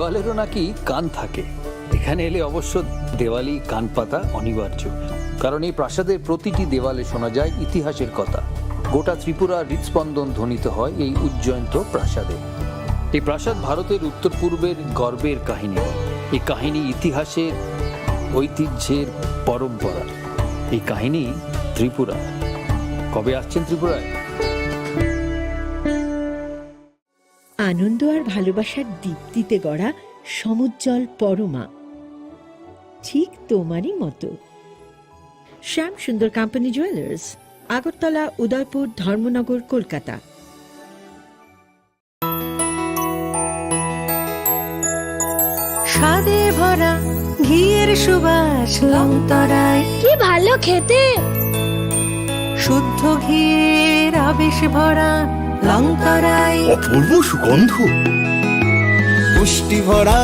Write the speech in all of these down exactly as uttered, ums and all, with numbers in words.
দেওয়ালেরও নাকি কান থাকে। এখানে এলে অবশ্য দেওয়ালি কান পাতা অনিবার্য, কারণ এই প্রাসাদের প্রতিটি দেওয়ালে শোনা যায় ইতিহাসের কথা। গোটা ত্রিপুরার হৃদস্পন্দন ধ্বনিত হয় এই উজ্জয়ন্ত প্রাসাদে। এই প্রাসাদ ভারতের উত্তর পূর্বের গর্বের কাহিনী। এই কাহিনী ইতিহাসের, ঐতিহ্যের পরম্পরা। এই কাহিনী ত্রিপুরা। কবে আসছেন ত্রিপুরায়? আনন্দ আর ভালোবাসার দীপ্তিতে গড়া সমুজ্জ্বল পরমা, ঠিক তোমারই মতো। শ্যাম সুন্দর কোম্পানি জুয়েলার্স, আগরতলা, উদয়পুর, ধর্মনগর, কলকাতা। স্বাদে ভরা ঘিয়ের সুবাস লংতরাই। কি ভালো খেতে! শুদ্ধ ঘিয়ের আবেশ ভরা লংতরাই। অপূর্ব সুগন্ধ। পুষ্টি ভরা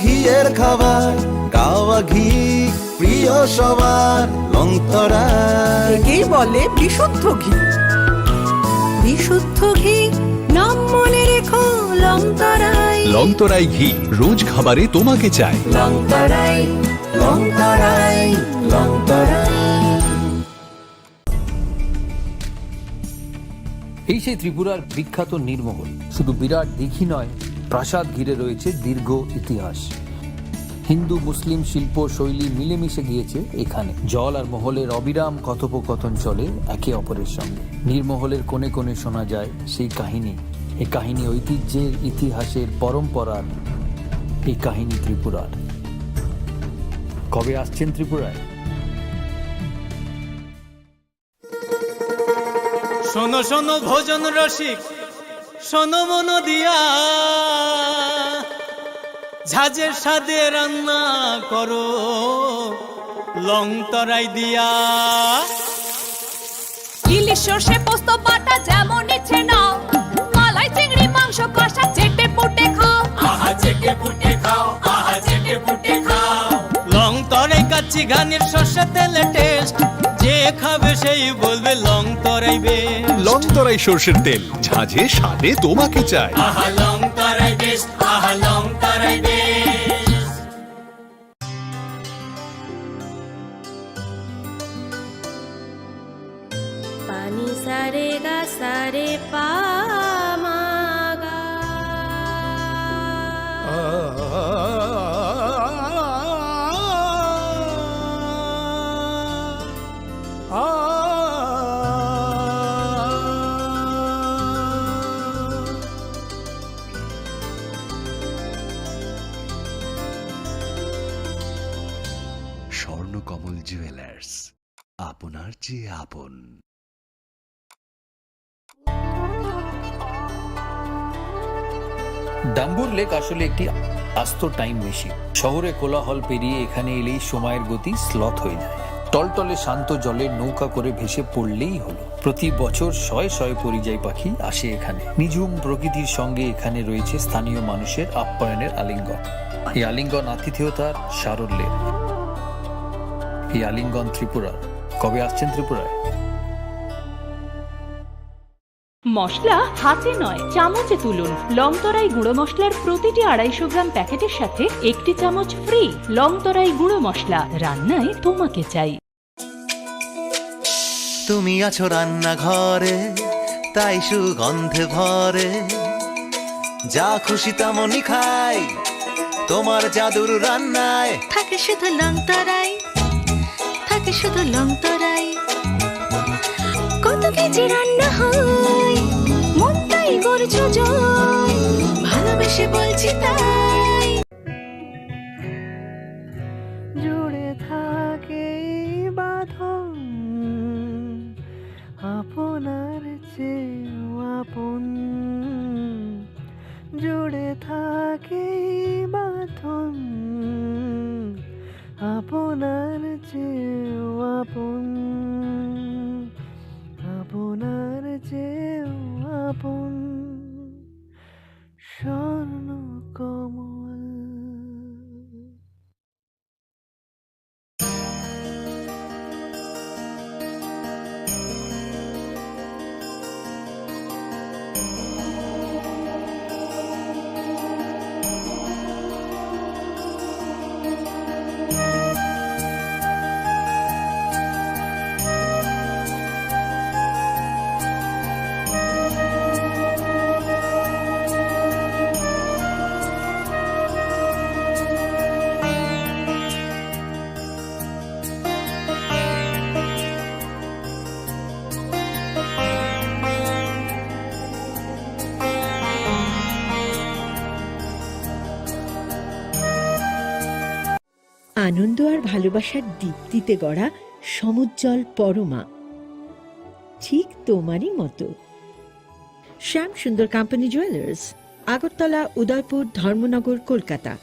ঘিয়ের খাবার, গাওয়া ঘি প্রিয় সবার লংতরাই। একেই বলে বিশুদ্ধ ঘি। বিশুদ্ধ ঘি, নাম মনে রেখো লংতরাই। লংতরাই ঘি, রোজ খাবারে তোমাকে চাই। লংতরাই, লংতরাই, লংতরাই। এই সেই ত্রিপুরার বিখ্যাত নীরমহল। শুধু বিরাট দিঘি নয়, প্রাসাদ ঘিরে রয়েছে দীর্ঘ ইতিহাস। হিন্দু মুসলিম শিল্প শৈলী মিলেমিশে গিয়েছে এখানে। জল আর মহলের অবিরাম কথোপকথন চলে একে অপরের সঙ্গে। নীরমহলের কোণে কোণে শোনা যায় সেই কাহিনী। এই কাহিনী ঐতিহ্যের, ইতিহাসের, পরম্পরার। এই কাহিনী ত্রিপুরার। কবে আসছেন ত্রিপুরায়? শোনো শোনো ভোজন রসিক, শোনো মন দিয়া, ঝাঁঝের স্বাদে রান্না করো লং তরাই দিয়া। ইলিশ সর্ষে পোস্ত বাটা যেমন ইচ্ছে নাও, মালাই চিংড়ি মাংস কষা চেটে পুটে খাও। আহা চেটে পুটে খাও, আহা চেটে পুটে খাও। লং তরাই কাচ্চি ঘানির সর্ষে তেলে টেস্ট, যে খাবে সেই বলবে Longtarai best. Longtarai সর্ষের তেল, ঝাঁঝে স্বাদে তোমাকে চাই। আহা লং তরাই বেস্ট, আহা Longtarai best. Pani sa re ga sa re pa ma ga. Swarnakamal jewellers, আপনার চেয়ে আপন। ডাম্বুর লেক আসলে একটি আস্ত টাইম মেশিন। শহরে কোলাহল পেরিয়ে এখানে এলেই সময়ের গতি স্লথ হয়ে যায়। টলটলে শান্ত জলে নৌকা করে ভেসে পড়লেই হলো। প্রতি বছর শয়ে শয়ে পরিযায়ী পাখি আসে এখানে। নিঝুম প্রকৃতির সঙ্গে এখানে রয়েছে স্থানীয় মানুষের আপ্যায়নের আলিঙ্গন। এই আলিঙ্গন আতিথেয়তার সারল্যের। এই আলিঙ্গন ত্রিপুরার। কবে আসছেন ত্রিপুরায়? মশলা হাতে নয়, চামচে তুলুন। লংতরাই গুঁড়ো মশলার প্রতিটি আড়াইশো গ্রাম প্যাকেটের সাথে একটি চামচ ফ্রি। লংতরাই গুঁড়ো মশলা, রান্নায় তোমাকে চাই। তুমি আছো রান্নাঘরে, তাই সুগন্ধে ভরে। যা খুশি তেমনই খাই, তোমার জাদুর রান্নায়। থাকে শুধু লংতরাই, থাকে শুধু লংতরাই। কত কেজি রান্না হয়, মনটাই করছো জয়। ভালোবেসে বলছি তাই। জুড়ে থাকে এই বাঁধন, আপনার চেয়েও আপন। জুড়ে থাকে এই বাঁধন, আপনার চেয়েও আপন, আপনার চেয়েও আপন। স্বর্ণ কমল। আনন্দ আর ভালোবাসার দীপ্তিতে গড়া সমুজ্জ্বল পরমা, ঠিক তোমারই মতো। শ্যাম সুন্দর কোম্পানি জুয়েলার্স, আগরতলা, উদয়পুর, ধর্মনগর, Kolkata.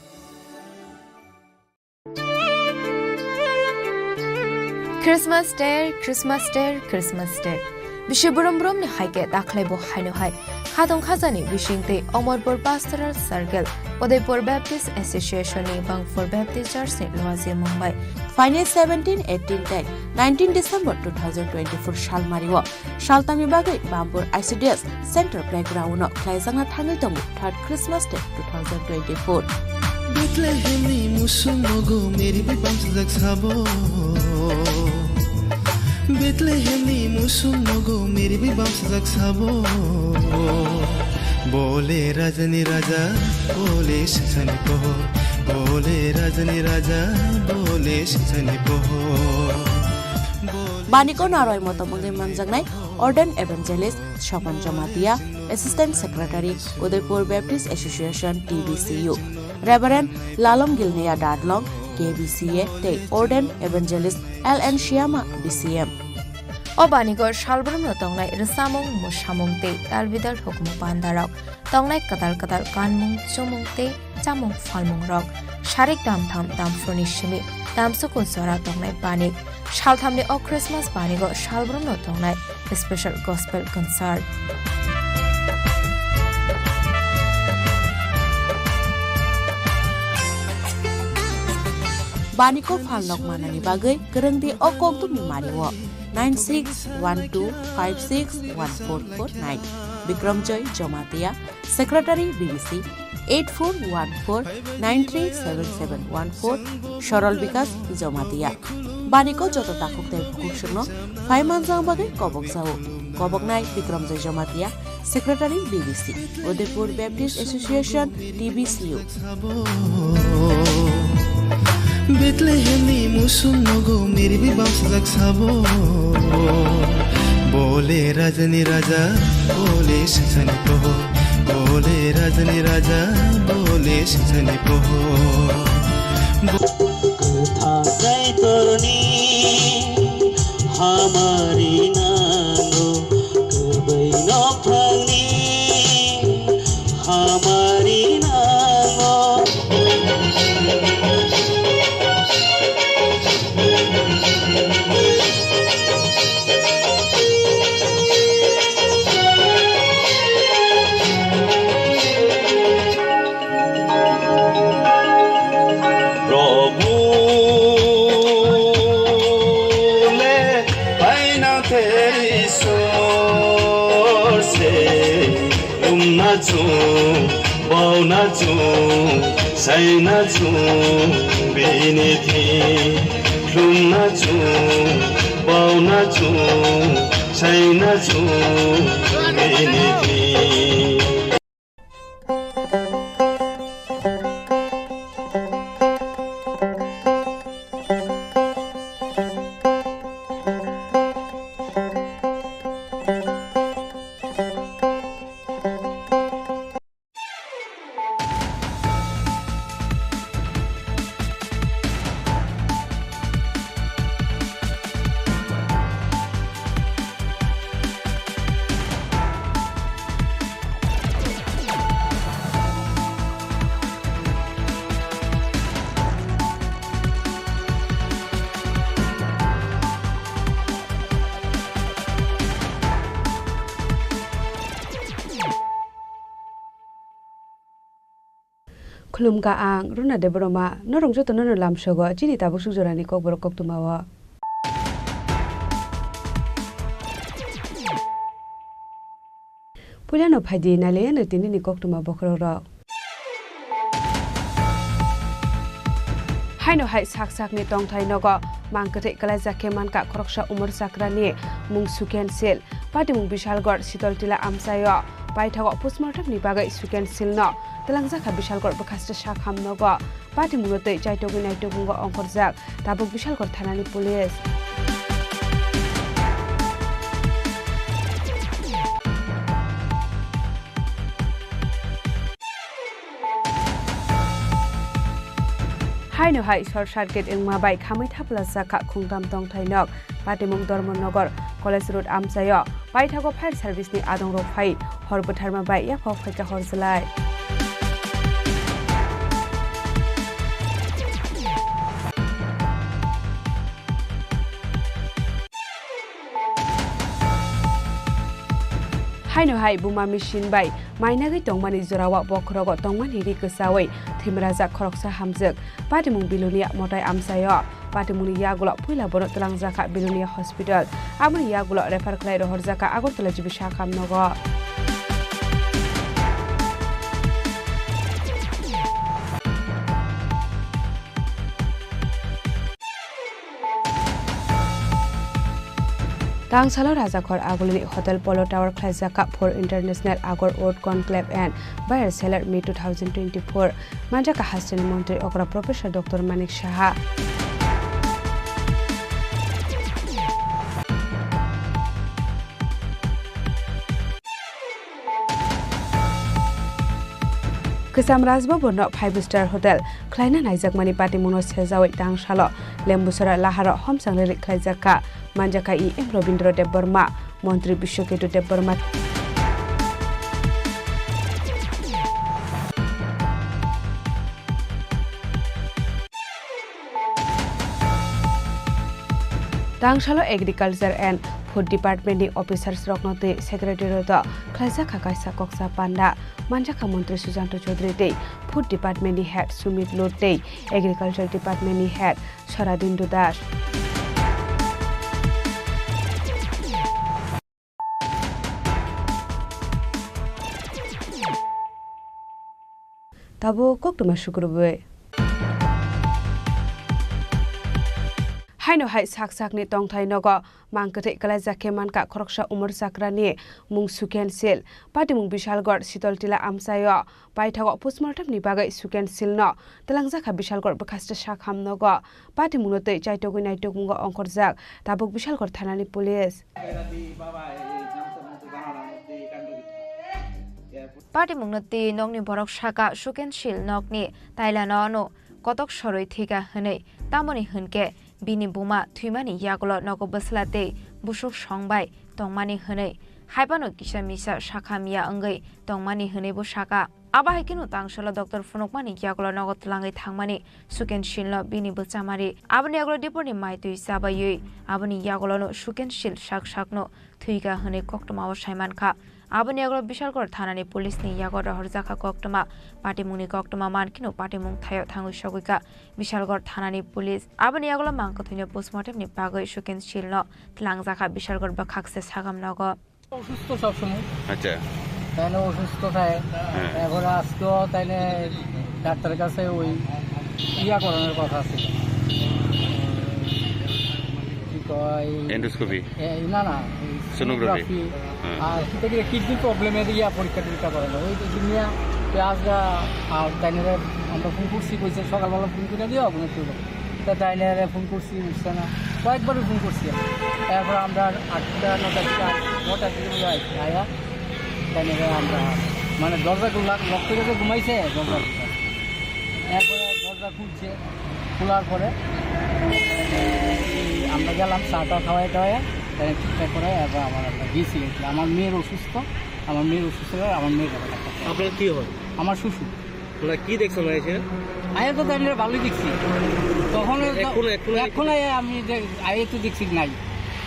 Christmas Day, Christmas Day, Christmas Day. Bisi brum brum ni hai khe dakhwlai bo haino hai. Khatong khajani bising tei Omorpur Pastoral Circle, Udaipur Baptist Association ni Bangpur Baptist Church ni luaji mung bai. Phainai seventeen, eighteen tei nineteen December two thousand twenty-four salmari o Saltamni bagwi Bampur I C D S Center Playground-o khlaijakna thangwi tongo third Christmas Day two thousand twenty-four. Bethlehemni musuk nogo meri bai bamsajak sabo. Bethlehemni musuk nogo meri bai bamsajak sabo. Bole rajani raja, bole singsani pohor. Bole rajani raja, bole singsani pohor. Bole Baniko naroi motom wngwi manjaknai Ordained Evangelist Swapan Jamatia, Assistant Secretary, Udaipur Baptist Association, T B C U, Reverend Lalom Gilneya Dadlong, K B C A, tei Ordained Evangelist L N Shyama, B C M. O baniko salbrumno tongnai rwchapmung, mwsamung tei talbidal hukumu pandarok, tongnai kwtal kwtal kanmung, chumung tei chamung phalmungrok, sarik tamtham tamphurni simi tamsukun jora tongnai banik. Salthamni o Christmas banigo salbrumno tongnai special gospel concert. Baniko phalnok manani bagwi kwrwngdi o kokdumni mario. Nine six one two five six one four four nine. Bikramjoy Jamatia, Secretary B B C, eight four one four nine three seven seven one four, Sorol Bikas Jamatia. Baniko joto takhuk tei bukhuk songno phai manjak bagwi kobok jao. Koboknai Bikramjoy Jamatia, Secretary B B C, Udaipur Baptist Association, T B C U. Bethlehemni musuk nogo meri bai bamsajak sabo. Bole rajani raja, bole singsani pohor. Bole rajani raja, bole singsani pohor. Kwthang Kaitorni hamari nango, kwbwi nophangni hamari nango. Prabhu le paina te Isor se lumna chung, bauna chung, saina chung, bini thi lumna chung, bauna chung, saina chung, bini thi. Khulumkha ang Runa Debbarma, norok jotono no lamsogo chini tabuk suk jorani kokborok koktwma o. Puilano phaidi nailaiya no tinini koktwma bokhorok rok. Haino hai sak sakni tongthai nogo mang kwthwi kwlaijak khe mankha khoroksa umor chakrani mung Suken Sil. Patimung Bishalgarh Sital Tila amchaio paithago postmortem ni bagwi Suken Sil no twlangjakha Bishalgarh bwkhaste sakham nogo. Patimungno twi chaitogwi naitugwi ongkhorjak tabuk Bishalgarh thanani police. Haino hai short circuit wngma bai khamwi thapla jakha khungtam tongthai nok. Patimung Dharmanagar College Road amchaio paithago fire service ni adong rok phai hor bwtharma bai yaphok phaikha hor jwlai. Haino hai buma machine bai mainagwi tongmani jorao bokhorogo tongmani ri kwchaui thwimrajak khoroksa hamjwk. Patimung Bilonia Motai amchaio. Patimungni yagulo puila bono twlangjakha Bilonia Hospital. Aboni yagulo refer khlai rohorjakha Agartala G B Sakham nogo. Tangsalo Rajakhor agulini Hotel Polo Tower khlaijak Cup four International Agor Oat Conclave and Buyer Seller Meet two thousand twenty-four. Manjak Hasteni Montri okra Professor Doctor Manik Saha. Kwcham Rajbhaborno five star hotel khlaina naijakmani patimungno sejaui tangsalo Lembusara laharo homchang rili khlaijakha, manjakha E M Rabindra Debbarma, Montri Biswaketu Debbarma. Tangsalo Agriculture and Food Department ni officers rokno twi Secretariat o khlaijak kha kaisa koksa panda, manjak kha Montri Sujanto Chaudhary tei Food Department ni Head Sumit Lut tei Agriculture Department ni Head Soradindu Das. Tabuk koktwma sukrubwi. Haino hai sak sakni tongthai nogo mang kwthwi kwlaijak khe mankha khoroksa umor chakrani mung Suken Sil, patimung Bishalgarh Sitol Tila amchaio. Paithago postmortem ni bagwi Suken Sil no twlangjakha Bishalgarh bwkhaste sakham nogo. Patimungno twi chaitogwi naitukmungo ongkhorjak tabuk Bishalgarh thanani police. Patimungno twi nokni borok saka Suken Sil nokni tailano ano kotok sorwi thwikha hwnwi, tamoni hwnkhe bini buma thwimani yagulo nogo bwsla tei busuk song bai tongmani hwnwi, haibano kisa misa sakha miya wngwi tongmani hwnwibo saka. Abo hai kheno tangsalo doctor phunukmani yagulo nogo twlangwi thangmani Suken Silno bini bwchamari. Aboni yagulo dipor ni mai twi chabaiwi aboni yagulono Suken Sil sak sakno thwikha hwnwi koktwmao saimankha. Aboni yagulo Bishalgarh thanani police ni yago rohorjakha koktwma. Patimungni koktwma mankheno patimung thaio thangwi sogwikha Bishalgarh thanani police. Aboni yagulo mang kwthwino postmortem ni bagwi Suken Silno twlangjakha Bishalgarh bwkhakse sagam nogo. অসুস্থ সবসময়। আচ্ছা। তাহলে অসুস্থ থাকে। হ্যাঁ। এখন আজকেও তাইলে ডাক্তারের কাছে ওই ইয়া করানোর কথা আছে। কি কয়? Endoscopy? এ, না, না, ওই সোনোগ্রাফি? সোনোগ্রাফি। হ্যাঁ। আর কি থেকে কিডনি প্রবলেমের ইয়া পরীক্ষা টরীক্ষা করানো। ওই যে নিয়ে তো আজকে, আর তাইলে আমরা ফোন করছি, কইছে সকালবেলা ফোন করে দিও, আপনি একটু তা তাই নিয়ে ফোন করছি, উঠছে না, কয়েকবারই ফোন করছি আমি। এরপর আমরা আটটা, নটার দিকে আস-, নটার দিকে বোধহয় আইছি, আয়া তাই নিয়ে আমরা মানে দরজা খুললাম, লক করে তো ঘুমাইছে, দরজা খুললাম। এরপরে দরজা খুলছে, খোলার পরে এই আমরা গেলাম চা টা খাওয়াই টাওয়াই, তাই ঠিকঠাক করে এরপর আবার আমরা গেছি আর কি। আমার মেয়ের অসুস্থ, আমার মেয়ের অসুস্থ হয়ে আমার মেয়ের কাছে ডাক্তার দেখাবো। আপনার কি হয়? আমার শ্বশুর। না, কি দেখছো না এসে? আয়া তো তাই নিয়ে ভালোই দেখছি। তখন এখন, এখন আয়া এখন কি আয়া আমি যে আয়া তো দেখছি নাই।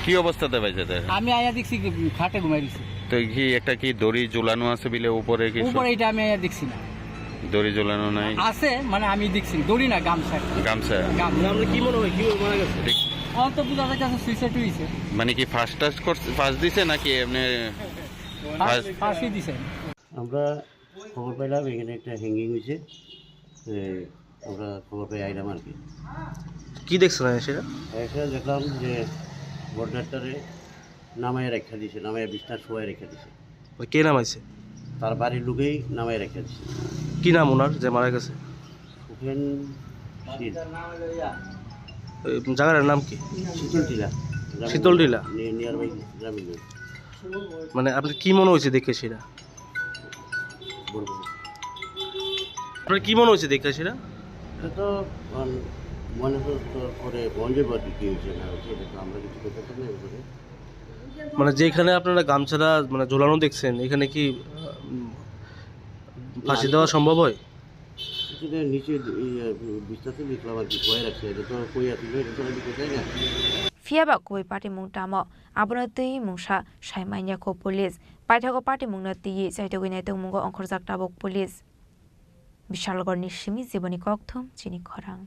কি অবস্থাতে পাইছে তাই? আমি আয়া দেখছি কি খাটে ঘুমাই দিছি। তো কি একটা কি দড়ি ঝুলানো আছে বিলে উপরে কিছু? উপরে এটা আমি আয়া দেখছি না। দড়ি ঝুলানো নাই? আছে, মানে আমি দেখছি, দড়ি না, গামছা। গামছা? গামছা। মানে আমরা কি মনে হয়, কিভাবে মারা গেছে? ঠিক। অন্ত বুঝা যাচ্ছে সুইসাইড হয়েছে। মানে কি ফার্স্ট টাচ করছে, ফার্স্ট দিছে নাকি এমনি? First, first. ফার্স্টই দিছে। আমরা খবর পাইলাম এখানে একটা হ্যাঙ্গিং হয়েছে, এ, আমরা খবর পেয়ে আইলাম আর কি। কি দেখছেন সেটা? এসে দেখলাম যে বডিটারে নামায় রেখে দিছে, নামায় বিছনা শোয়ায় রেখে দিছে। ওই কে নামাইছে? তার বাড়ির লোকেই নামায় রেখে দিছে। কি নাম ওনার যে মারা গেছে? সুখেন শীল। ওই জায়গাটার নাম কি? শীতল টিলা। শীতল টিলা? নি-, নিয়ারবাই গ্রামীণ ব্যাংক। মানে, আপনার কি মনে হয়েছে দেখে সেটা? বলবো না। আপনার কি মনে হয়েছে দেখে সেটা? এটা তো, আম, মনে তো, তো করে বন্ধে বাদ দিতে হয়েছে না, হচ্ছে এটা তো আমরা কিছু করতে পারি না এবারে। মানে যেখানে আপনারা গামছাটা মানে ঝোলানো দেখছেন, এখানে কি, আহ, উম, ফাঁসি না, দেওয়া এটা সম্ভব হয়? এটা নিচে, ইয়ে, বিস্তারিত লিখলাম আর কি, কয়ে রাখছে, এটা তো কই আসলে, এটা তো আমি কোথায় না। Phiyaba kubui patimung tamo, abono twi mungsa sai manya kho police. Paithago patimungno twiwi chaitogwi naitongmungo ongkhorjak tabuk police. Bishalgarhni simi Jiboni Kokthum chini khorang.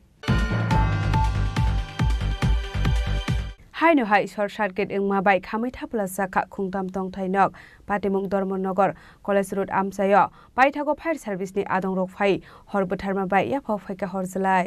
Haino hai short circuit wngma bai khamwi thapla jakha khungtam tongthai nok, patimung Dharmanagar College Road amchaio. Paithago fire service ni adongrok phai hor bwtharma bai yaphao phaikha hor jwlai.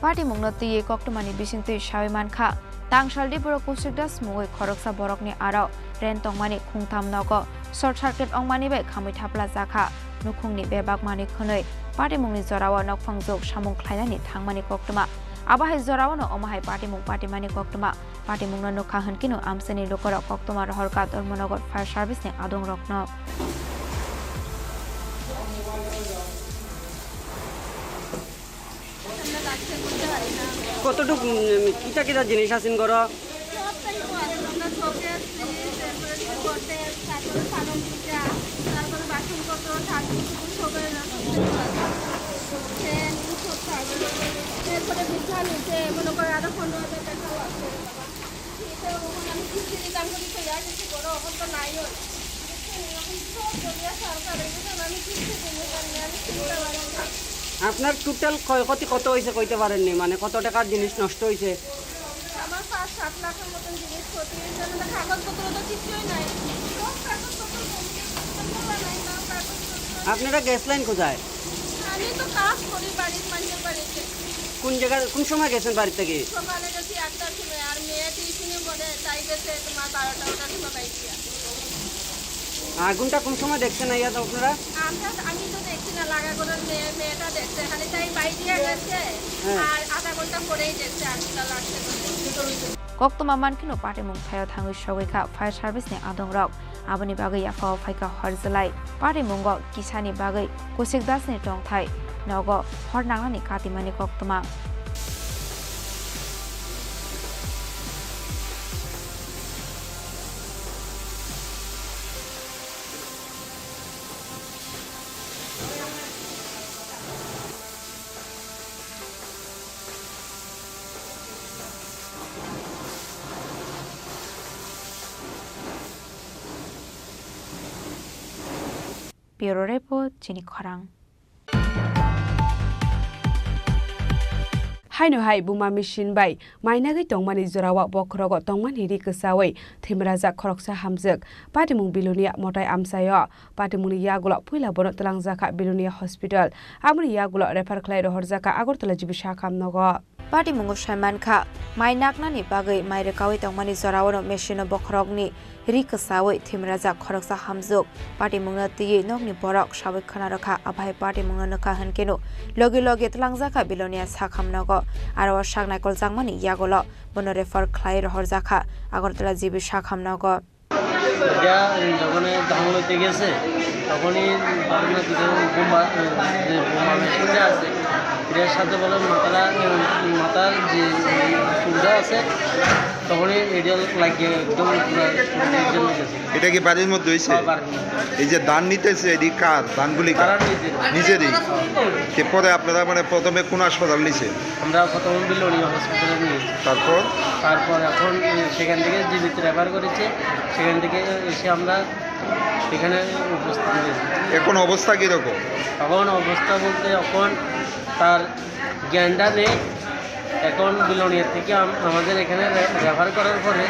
Patimungno twiwi koktwmani bisingtwi sawi mankha, Tangsaldi borok Kushik Das mungwi khoroksa borokni aro rent tongmani khungtham nogo short circuit wngmani bai khamwi thapla jakha. Nukhungni bebak manwi khwnwi patimungni jorao nokphang juk samung khlainani thangmani koktwma. Abo hai joraono omo hai patimung patimani koktwma. Patimungno nukha hwnkhe no amchaini lukurok koktwma rohorkha Dharmanagar fire service ni adongrokno. কতটুকু, উম, কিতা কিতা জিনিস আছেন ঘরো? সব টাইপও আছে। আমরা শোকেস, ফ্রিজ, এরপরে কি গডরেজ, তারপরে সালন দুইটা, তারপরে বাসনপত্র, ঠাকুর, ঠাকুর, সব আছে। ফ্যান, সব আছে। এরপরে বিছনা নিচে, মনে করো, আরো পনেরো হাজার টাকা লাগবে। এটা ওখানে আমি কিস্তি দিতাম বলি তো, যা কিছু করো, এখন তো নাই ওই। এখন সব জমিয়া সরকার, এই জন্য আমি কিস্তি দিতে পারি না, আমি চিন্তা পারি না। আপনার টোটাল ক্ষয়ক্ষতি কত হয়েছে কইতে পারেননি, মানে কত টাকার জিনিস নষ্ট হয়েছে? আমার পাঁচ সাত লাখের মতন জিনিস ক্ষতি হয়েছে, আমাদের কাগজপত্র তো কিছুই নাই, সব কাগজপত্র জমিয়ে দিয়েছে, তোলা নাই, না কাগজপত্র। আপনারা গেছিলেন কোথায়? আমি তো কাজ করি বাড়ির মানুষের বাড়িতে। কোন জায়গা, কোন সময় গেছেন বাড়ি থেকে? সকালে গেছি আটটার সময়, আর মেয়ে টিউশনে পড়ে, তাই গেছে তোমার বারোটা ওটার সময় বাইরে। আগুনটা কোন সময় দেখছেন আইয়া তো আপনারা? আমরা, আমি তো দেখছি না, লাগা করে মেয়ে, মেয়েটা দেখছে, খালি তাই বাইরে গেছে, হ্যাঁ। আর আধা ঘন্টা পরেই দেখছে আগুনটা লাগছে বলে। Koktwma mankheno patimung thaio thangwi sogwi kha fire service ni adongrok. Aboni bagwi yaphao phaikha hor jwlai. Parimungo kisani bagwi Kushik Das ni tongthai nogo hor nangnani katimani koktwma. Bureau Report, chini khorang. Haino hai buma machine bai mainagwi tongmani jorao bokhorogo tongmani ri kwchaui thwimrajak khoroksa hamjwk. Patimung Bilonia Motai amchaio. Patimungni yagulo puila bono twlangjakha Bilonia Hospital. Aboni yagulo refer khlai rohorjakha Agartala G B sakham nogo. Patimungo sai mankha, mai naknani bagwi mai rwkaui tongmani joraono machine-o bokhorokni ri kwchaui thwimrajak khoroksa hamjwk. Patimungno twiwi nokni borok saui khna rwkha, abo hai patimungno nukha hwnkhe no logi logi twlangjakha Bilonia sakham nogo. Aro o sak naikoljakmani yagulo bono refer khlai rohorjakha Agartala G B sakham nogo. এটা যখন ধান লইতে গেছে, তখনই ঘটনা কিছু বোমা, যে বোমা মেশিনটা আছে, এটার সাথে বলে মাথাটা, মাথার যে চুলটা আছে, তখনই এটা লাগিয়ে একদম পুরো জ্বলে গেছে। এটা কি বাড়ির মধ্যে হয়েছে? হ্যাঁ, বাড়ির মধ্যে। এই যে ধান নিতেছে, এটি কার? ধানগুলি কার? তারা নিজের। নিজেরই? হ্যাঁ। কে পরে আপনারা মানে প্রথমে কোন হাসপাতাল নিছে? আমরা প্রথমে বিলোনিয়া হসপিটালে নিয়ে এসেছি। তারপর? তারপর এখন, এ, সেখান থেকে জিবিতে রেফার করেছে, সেখান থেকে এসে আমরা এখানে উপস্থিত হয়েছি। এখন অবস্থা কিরকম? এখন অবস্থা বলতে এখন তার জ্ঞানটা নেই। এখন বিলোনিয়া থেকে আম-, আমাদের এখানে রে-, রেফার করার পরে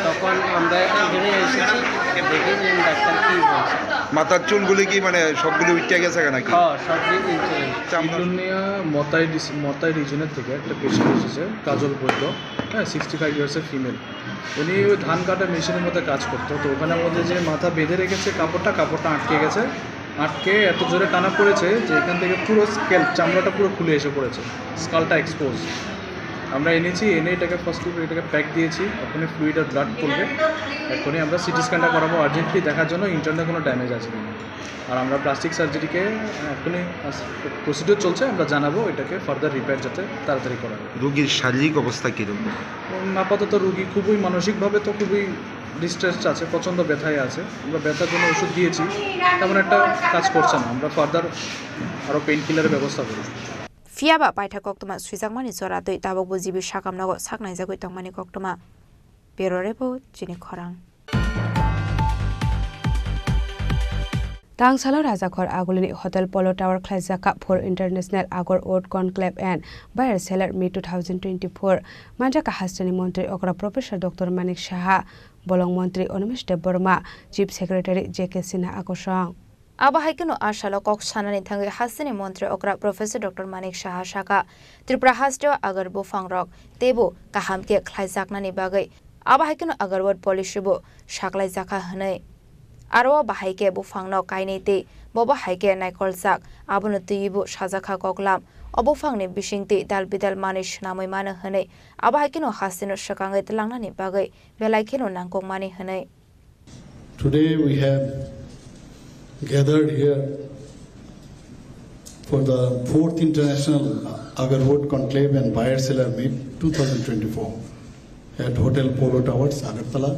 তখন আমরা এখানে এসেছি, দেখি যে ডাক্তার কী বলছে। মাথার চুলগুলি কি মানে সবগুলি উঠে গেছে নাকি? হ্যাঁ, সব ইন্স্যুরেন্স। চামড়া বিলোনিয়া মতাই ডিস-, মতাই রিজনের থেকে একটা পেশেন্ট এসেছে, কাজল বৈদ্য। হ্যাঁ, সিক্সটি ফাইভ ইয়ার্সের ফিমেল। উনি ওই ধান কাটার মেশিনের মধ্যে কাজ করতো, তো ওখানে আমাদের যে মাথা বেঁধে রেখেছে কাপড়টা, কাপড়টা আটকে গেছে, আটকে এত জোরে টানা পড়েছে যে এখান থেকে পুরো স্ক্যাল্প, চামড়াটা পুরো খুলে এসে পড়েছে, স্কালটা এক্সপোজ। আমরা এনেছি, এনে এটাকে ফার্স্টলি এটাকে প্যাক দিয়েছি, এখনই ফ্লুইড আর ব্লাড পড়বে। এখনই আমরা সিটি স্ক্যানটা করাবো আর্জেন্টলি, দেখার জন্য ইন্টারনাল কোনো ড্যামেজ আছে কিনা। আর আমরা প্লাস্টিক সার্জারিকে এখনই প্রসিডিউর চলছে, আমরা জানাবো এটাকে ফার্দার রিপেয়ার যাতে তাড়াতাড়ি করা হয়। রোগীর শারীরিক অবস্থা কীরকম? উম, আপাতত রোগী খুবই মানসিকভাবে তো খুবই ডিস্ট্রেসড আছে, প্রচণ্ড ব্যথায় আছে। আমরা ব্যথার জন্য ওষুধ দিয়েছি, তেমন একটা কাজ করছে না। আমরা ফার্দার আরও পেইন কিলারের ব্যবস্থা করব। Phiya ba paitha koktwma swijakmani jora twi tabukbo G B sakam nogo saknaijagwi tongmani koktwma. Bureau Report, Chini Khorang. Tangsalo Rajakhor Agulini Hotel Polo Tower khlaijak kha fourth International Agarwood Conclave and Buyer Seller Meet two thousand twenty-four. Manjakha hasteni Montri Okra Professor Doctor Manik Saha, Bolong Montri Animesh Debbarma, Chief Secretary J K Sinha Akosong. Abo hai kheno a salo kok sanani thangwi hasteni Montri Okra Professor Doctor Manik Saha sakha, Tripura hasteo agar buphangrok teibo kaham khe khlaijaknani bagwi abo hai kheno agarwood policy bo saklaijakha hwnwi. Aro o bahai khe buphangno kainwi tei bobo hai khe naikoljak, abono twiwi bo sajakha koklam. O buphangni bisingtwi dal bidal manwi swnamwi mano hwnwi abo hai kheno hasteno swkangwi twlangnani bagwi belai kheno nangkukmani hwnwi. Today we have gathered here for the fourth International Agarwood Conclave and Buyer Seller Meet two thousand twenty-four at Hotel Polo Towers, Agartala.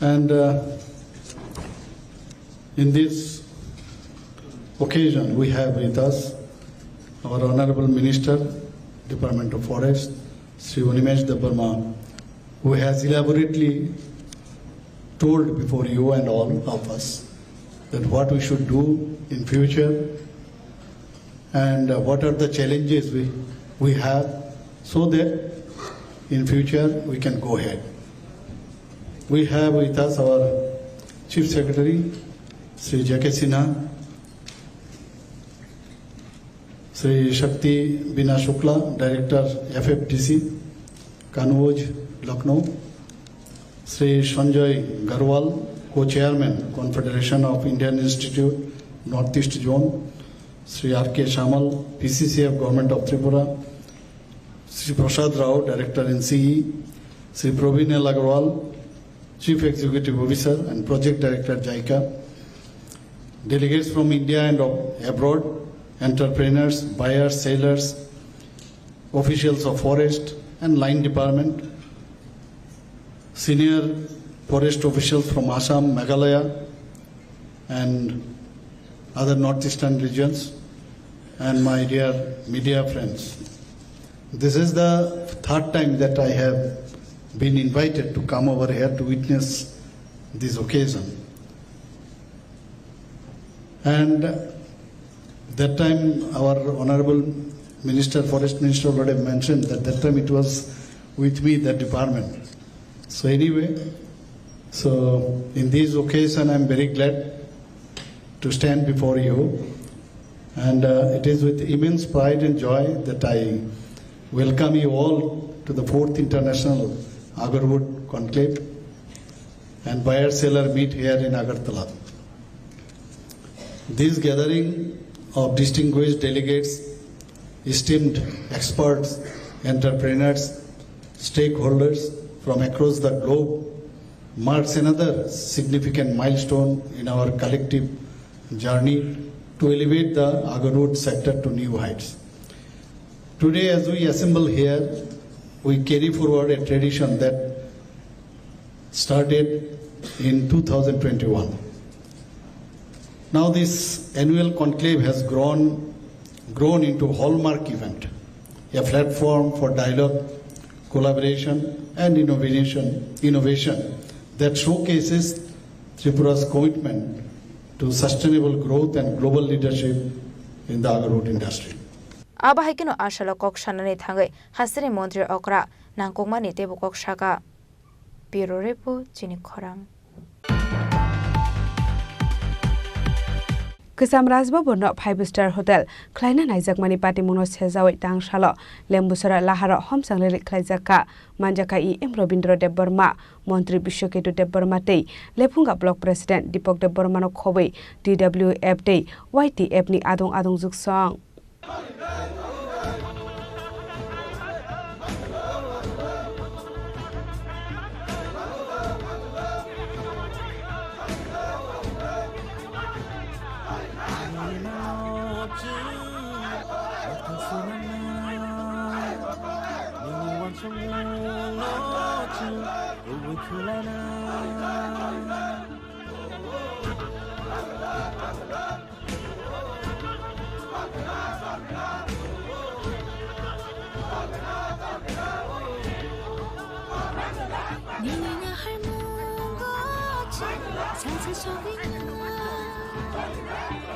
And, uh, in this occasion, we have with us our Honorable Minister, Department of Forest, Shri Animesh Debbarma, who has elaborately told before you and all of us that what we should do in future and, uh, what are the challenges we, we have, so that in future we can go ahead. We have with us our Chief Secretary, Shri J K Sinha, Shri Shakti Bina Shukla, Director, F F D C, Kanauj, Lucknow, Shri Sanjay Garwal, Co-Chairman, Confederation of Indian Institute, Northeast Zone, Shri R K Samal, P C C F, Government of Tripura, Shri Prasad Rao, Director, N C E, Shri Praveen L Agarwal, Chief Executive Officer and Project Director, JICA, delegates from India and ab-, abroad, entrepreneurs, buyers, sellers, officials of forest and line department, senior forest officials from Assam, Meghalaya, and other northeastern regions, and my dear media friends. This is the third time that I have been invited to come over here to witness this occasion. And that time, our Honorable Minister, Forest Minister, already mentioned that that time it was with me, that department. So anyway, so in this occasion, I'm very glad to stand before you, and, uh, it is with immense pride and joy that I welcome you all to the fourth International Agarwood Conclave and Buyer Seller Meet here in Agartala. This gathering of distinguished delegates, esteemed experts, entrepreneurs, stakeholders from across the globe marks another significant milestone in our collective journey to elevate the agarwood sector to new heights. Today, as we assemble here, we carry forward a tradition that started in two thousand twenty-one. Now, this annual conclave has grown, grown into a hallmark event, a platform for dialogue, collaboration, and innovation, innovation that showcases Tripura's commitment to sustainable growth and global leadership in the agarwood industry. Abo hai kheno a salo kok sanani thangwi hasteni Montri Okra nangkukmani teibo kok saka. Bureau Report, Chini Khorang. Kwcham Raj Bhavan no five star hotel khlaina naijakmani patimungno sejawi tangsalo Lembusara laharo homsang rally khlaijak kha. Manjakha E M Rabindra Debbarma, Montri Biswaketu Debbarma tei Lephunga Block President Deepak Debbarma no khobwi T W F tei Y T F ni adong adong juksong. Nini na har mungo chang, chang chang chogwi na.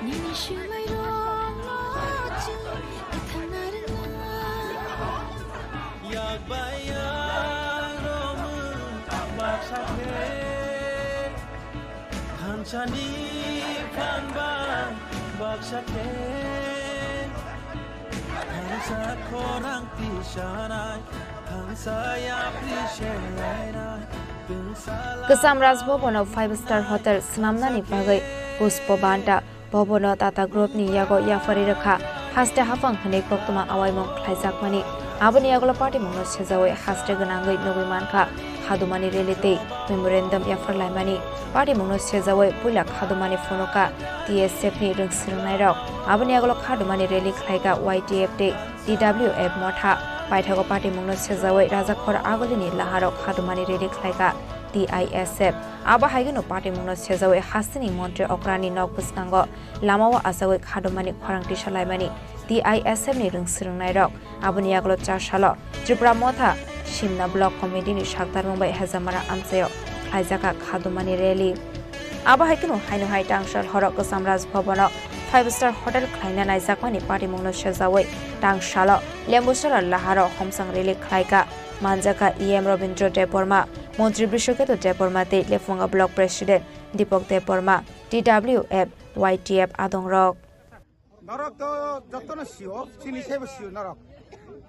Nini shumai rong lo chang, ithang na ring na. Yak bai yak romwi baksa khe. Thansani phan bai baksa khe, thansa khorang tisanai, thansa yapri selainai, tungsa Kwcham Raj Bhavan o five star hotel swnamnani bagwi Pushpa Banta Bhavan o Tata Group ni yago yapharwi rwkha. Haste haphang hwnwi koktwma awaimung khlaijakmani. Aboni yagulo patimungno sejawi haste gwnangwi nugwi mankha khadumani rally tei memorandum yapharlaimani. Patimungno sejawi puila khadumani phunukha T S F ni rwngswrwngnairok. Aboni yagulo khadumani rally khlaikha Y T F tei T W F motha. Paithago patimungno sejawi Rajakhor Agulini laharok khadumani rally khlaikha T I S F. Abo haigwino patimungno sejawi hasteni montri okrani nok bwskango lamao achagwi khadumani khorang tisalaimani T I S F ni rwngswrwngnairok. Aboni yagulo chasalo Tripura Motha Simna Block Committee ni saktarmung bai Hezamara amchaio khlaijakha khadumani rally. Abo hai kheno haino hai tangsal horo Kwcham Raj Bhavan o five star hotel khlaina naijakmani patimungno sejawi tangsalo Lembusara laharo homsang rally khlaikha. Manjakha E M Rabindra Debbarma, Montri Biswaketu Debbarma tei Lephunga Block President Deepak Debbarma, T W F, Y T F adongrok. Norok to jotono sio, chini sebo sio norok.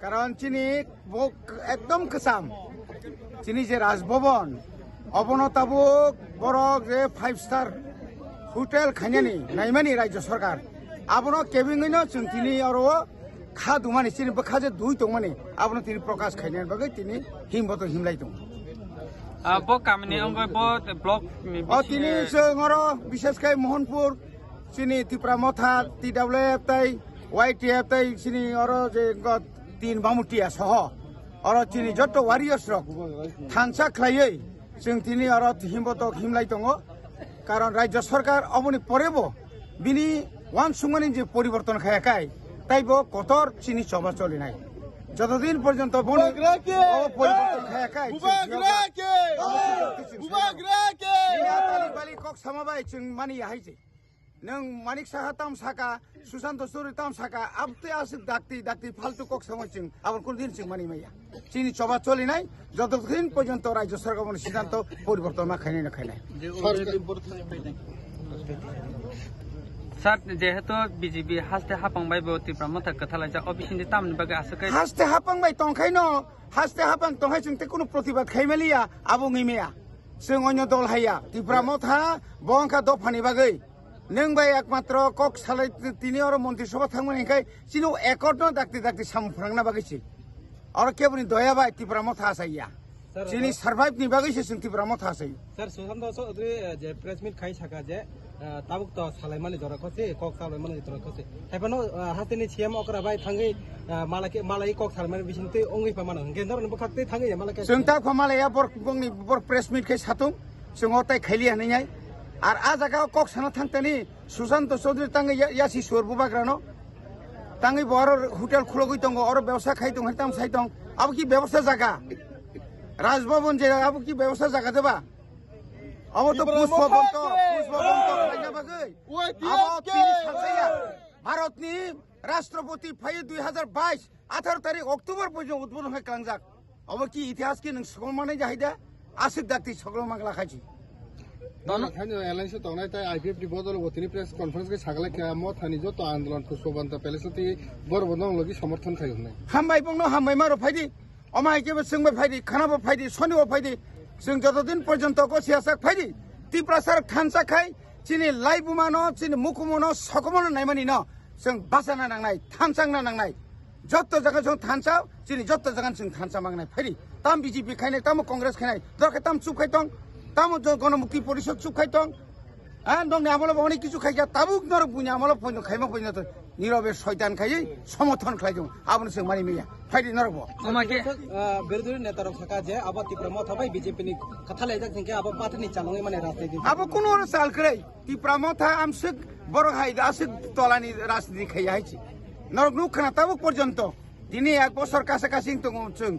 Karon chini bo ekdom kwcham. Chini je Raj Bhavan, obono tabuk borok je five star hotel khainani naimani Rajya Sarkar. Abono kebengwino chwng tini oro kha dumani chini bwkha je dui tongmani abono tini prokash khainani bagwi tini himboto himlai tongo. Ah, bo kamini wngwi bo block ni O bisingo tini chwng oro bishesh khai Mohanpur chini Tipra Motha, T W F tei Y T F tei chini oro je go tin Bamutia soho oro chini jotto warriors rok thansa khlaiwi chwng tini oro himbotok himlai tongo. Karon Rajya Sarkar oboni porebo bini uansukmani je poriborton khaya khai, taibo kotor chini choba cholinai. Jotodin porjonto boni Bubagra ke! O poriborton khaya khai, Bubagra chwng ke! Bubagra ke! Bini atali bali kok sama bai chwng mani ya hai je. Nwng Manik Saha tam saka, Susanto Chowdhury tam saka, abtwi aswk dakti dakti faltu kok sama chwng aboni kunu din chwng mani maya. Chini choba cholinai, jotodin porjonto Rajya Sarkar boni siddhanto poriborton ma khainai na khainai. Sir, jehetu B J P haste hapang bai bo Tipra Motha kwthalaijak, o bisingtwi tamni bagwi aswk khe Haste hapang bai tongkhaino, haste hapang tongkhai chwng tei kunu protibad khaimaliya, abo wngwi maya. Chwng onyo dol haiya, Tipra Motha bo wngkha dophani bagwi. Nwng bai ekmatro kok salai tini oro Montri Sabha thangmani hwnkhe chini accord no dakti dakti samung phrangna bagwi se. Oro keboni doya bai Tipra Motha asaiya. Sir, chini survive ni bagwi se chwng Tipra Motha asai. Sir, Susanto Chowdhury, eh, je press meet khai saka je, eh, tabuk to salaimani jora khosi, kok salaimani jora khosi. Haiphano, eh, hasteni C M okra bai thangwi, eh, malai khe, malai kok salaimani bisingtwi wngwi pha mano. Hwnkhe norokni bwkhaktwi thangwi malai khe. Chwng ta kho malaiya bor, bongni bor press meet khai satung, chwng o tai khailiya hwnwi nai. Ar a jaga o kok sana thangtani, Susanto Chowdhury tangwi ya-, yasi suar bubagrano. Tangwi bo oro hotel khulogwi tongo, oro bebsa khai tong, hai tam sai tong. Abo ki bebsa jaga? Raj Bhavan je abo ki bebsa jaga de ba? Abo to Tipra Pushpa Motha Bonto, ke! Pushpa Bonto khlaina bagwi. Abo tini salsaya. Bharatni Rashtrapati phai dui hazar bais, atharo tarik October poito udbodhon khai klangjak. Abo ki itihas ki nwng sokol manai jahai da? Aswk dakti sokol mangla khachi. Thaini alliance tongnai tai I P F T bodol bo tini press conference khe saglai kha, Mothani joto andolon Pushpabanta Palace twi borok bo nong logi somorthon khai hwnwi. Hambai bongno hambai maro phaidi. Omo hai khe bo chwngbai phaidi, khana bo phaidi, soni bo phaidi. Chwng joto din porjonto ko siyasak phaidi. Tiprasa rok thansa khai chini laibuma no, chini mukumu no, sokomo no naimani no chwng bachana nangnai, thansang na nangnai. Jotto jaga chwng thansa, chini jotto jaga chwng thansa mangnai phaidi. Tam B J P khainai, tamo Congress khainai, dorkhe tam chup khai tong, tamo jo-, Gonomukti Porishod chup khai tong. Ha, nokni amolo bo onek kichu khai kha, tabuk norok buini amolo poino khaima poino to nirok be soitan khaiwi somorthon khlai tong. Abono chwng mani maya. Phaidi norok bo. Omo khe, ah, birodhi neta rok sakha je abo Tipra Motha bai B J P ni kwtha laijak hwnkhe abo pathani chalongwi mani rajniti. Abo kuno oro chal kwrwi. Tipra Motha amswk borok hai aswk tolani rajniti khaiya hai chi. Norok nuk khna tabuk porjonto. Tini ek bosor kasa kasing tongo chwng.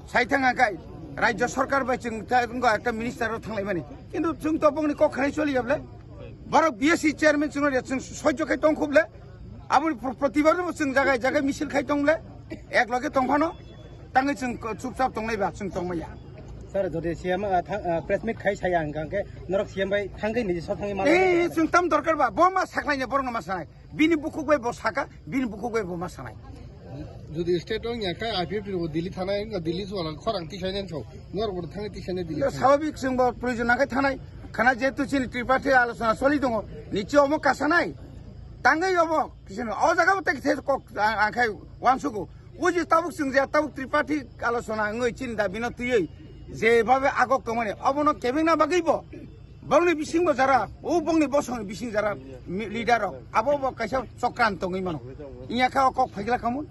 Sai thang kha kai. Rajya sarkar bai chwng ta wngkha ekta minister rok thanglaimani. Kintu chwng to bongni kok khanai choli yable. Borok B S C chairman chwng no chwng soijo khai tong khuble. Aboni pro-, protibar no chwng jagai jagai misil khai tong le. Ek loge tong phano. Tangwi chwng ko-, chupchap tongnai ba chwng tongmaya. Sir, jodi C M, ah, thang, ah, press meet khai saya hwnkha hwnkhe norok C M bai thangwi niji sok thangwi ma. Eh, chwng tam dorkar ba. Bo ma saklaina borok no ma sanai. Bini bukhuk bai bo saka, bini bukhuk bai bo ma sanai. Jodi state wng ya khe I P F T bo Delhi thanai, wngkha Delhi chuwala khorang tisainai wngkha. Norok bo thangwi tisainai Delhi thanai. Swababik chwng bo proyojon nangkhe thanai. Khana jehetu chini tripartite alochona choli tongo. Niche omo kasanai. Tangwi omo kisino. O jaga bo tei khe kok ang, ang khai uansugo. O je tabuk chwng je tabuk tripartite alochona wngwi chini dabi no twiwi je babe agok tongmani. Obono kebengna bagwi bo. Bongni bising bo jara, o bongni bosongni bising jara mi-, leader rok. Abo bo kaisa chokran tongwi mano. Inya kha o kok phaikla kamun.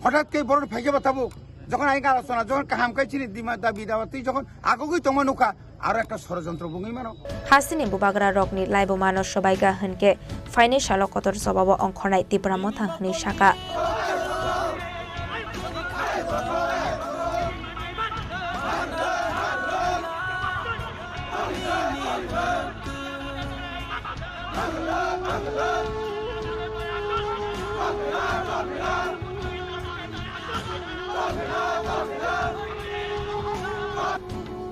Hothat khe borok phaikhe ba tabuk. Jokhon ai gala sona, jokhon kaham kai chini dima dabi dawa twi jokhon agogwi tongma nukha, aro ekta sorojontro bungwi mano. Hasteni bubagra rokni laibuma no sobaikha hwnkhe phainai salo kotor jobabo ongkhornai Tipra Motha hwnwi sakha.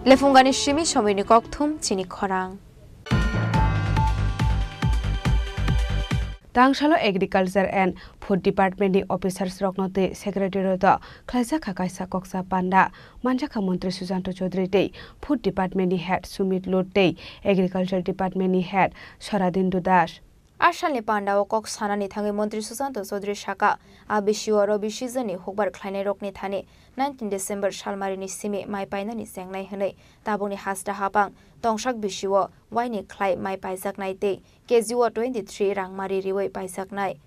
Lephungani simi somoini kokthum chini khorang. Tangsalo Agriculture and Food Department ni officers rokno tei Secretariat o khlaijak kha kaisa koksa panda. Manjakha Montri Sujanto Chaudhary tei Food Department ni Head Sumit Lut tei Agriculture Department ni Head Soradindu Das. A salni pandao kok sanani thangwi Montri Sujanto Chaudhary sakha, a bisio oro bisijani hukbar khlainairokni thani nineteen December salmarini simi mai painani chengnai hwnwi tabukni hasta hapang tongsak bisio waini khlai mai paijaknai tei K G o twenty three rangmari riwi paijaknai.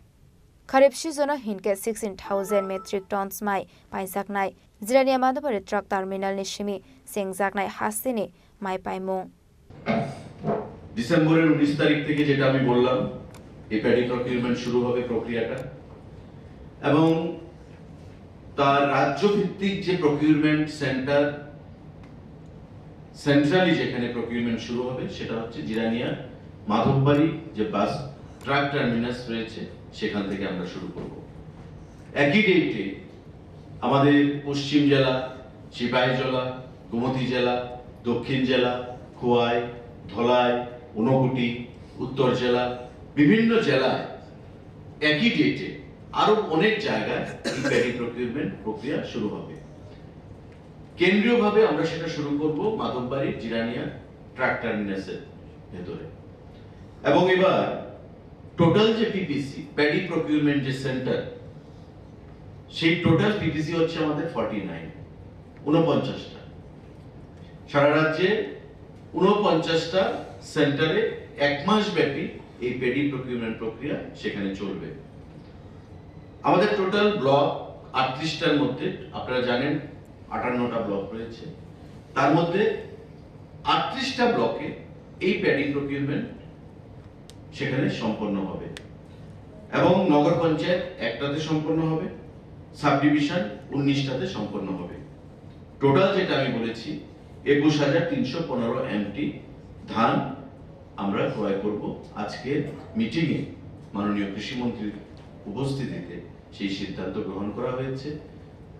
Kharip season-o hinkhe sixteen thousand metric tons mai paijaknai. Jirania Madhubari truck terminal-ni simi chengjaknai hasteni mai paimung. ডিসেম্বরের উনিশ তারিখ থেকে যেটা আমি বললাম, এই paddy procurement শুরু হবে প্রক্রিয়াটা, এবং তার রাজ্যভিত্তিক যে প্রকিউরমেন্ট সেন্টার, সেন্ট্রালি যেখানে প্রকিউরমেন্ট শুরু হবে সেটা হচ্ছে জিরানিয়া মাধববাড়ি, যে বাস ট্রাক টার্মিনাস রয়েছে সেখান থেকে আমরা শুরু করব। একই ডেটে আমাদের পশ্চিম জেলা, সিপাহীজলা, গোমতী জেলা, দক্ষিণ জেলা, খোয়াই, ধলাই, ঊনকোটি, উত্তর জেলা, বিভিন্ন জেলায় একই ডেটে আরো অনেক জায়গায় এই প্যাডি প্রকিউরমেন্ট প্রক্রিয়া শুরু হবে। কেন্দ্রীয়ভাবে আমরা সেটা শুরু করব মাধববাড়ি জিরানিয়া ট্রাক টার্মিনাসের ভেতরে। এবং এবার টোটাল যে পিপিসি, প্যাডি প্রকিউরমেন্ট যে সেন্টার, সেই টোটাল পিপিসি হচ্ছে আমাদের ফর্টি নাইন, ঊনপঞ্চাশটা। সারা রাজ্যে ঊনপঞ্চাশটা সেন্টারে এক মাস ব্যাপী এই প্যাডি প্রকিউরমেন্ট প্রক্রিয়া সেখানে চলবে। আমাদের টোটাল ব্লক আটত্রিশটার মধ্যে, আপনারা জানেন, আটান্নটা ব্লক রয়েছে, তার মধ্যে আটত্রিশটা ব্লকে এই প্যাডি প্রকিউরমেন্ট সেখানে সম্পন্ন হবে এবং নগর পঞ্চায়েত একটাতে সম্পন্ন হবে, সাব ডিভিশন উনিশটাতে সম্পন্ন হবে। টোটাল যেটা আমি বলেছি, একুশ হাজার তিনশো পনেরো এমটি ধান আমরা ক্রয় করব। আজকের মিটিংয়ে মাননীয় কৃষিমন্ত্রীর উপস্থিতিতে সেই সিদ্ধান্ত গ্রহণ করা হয়েছে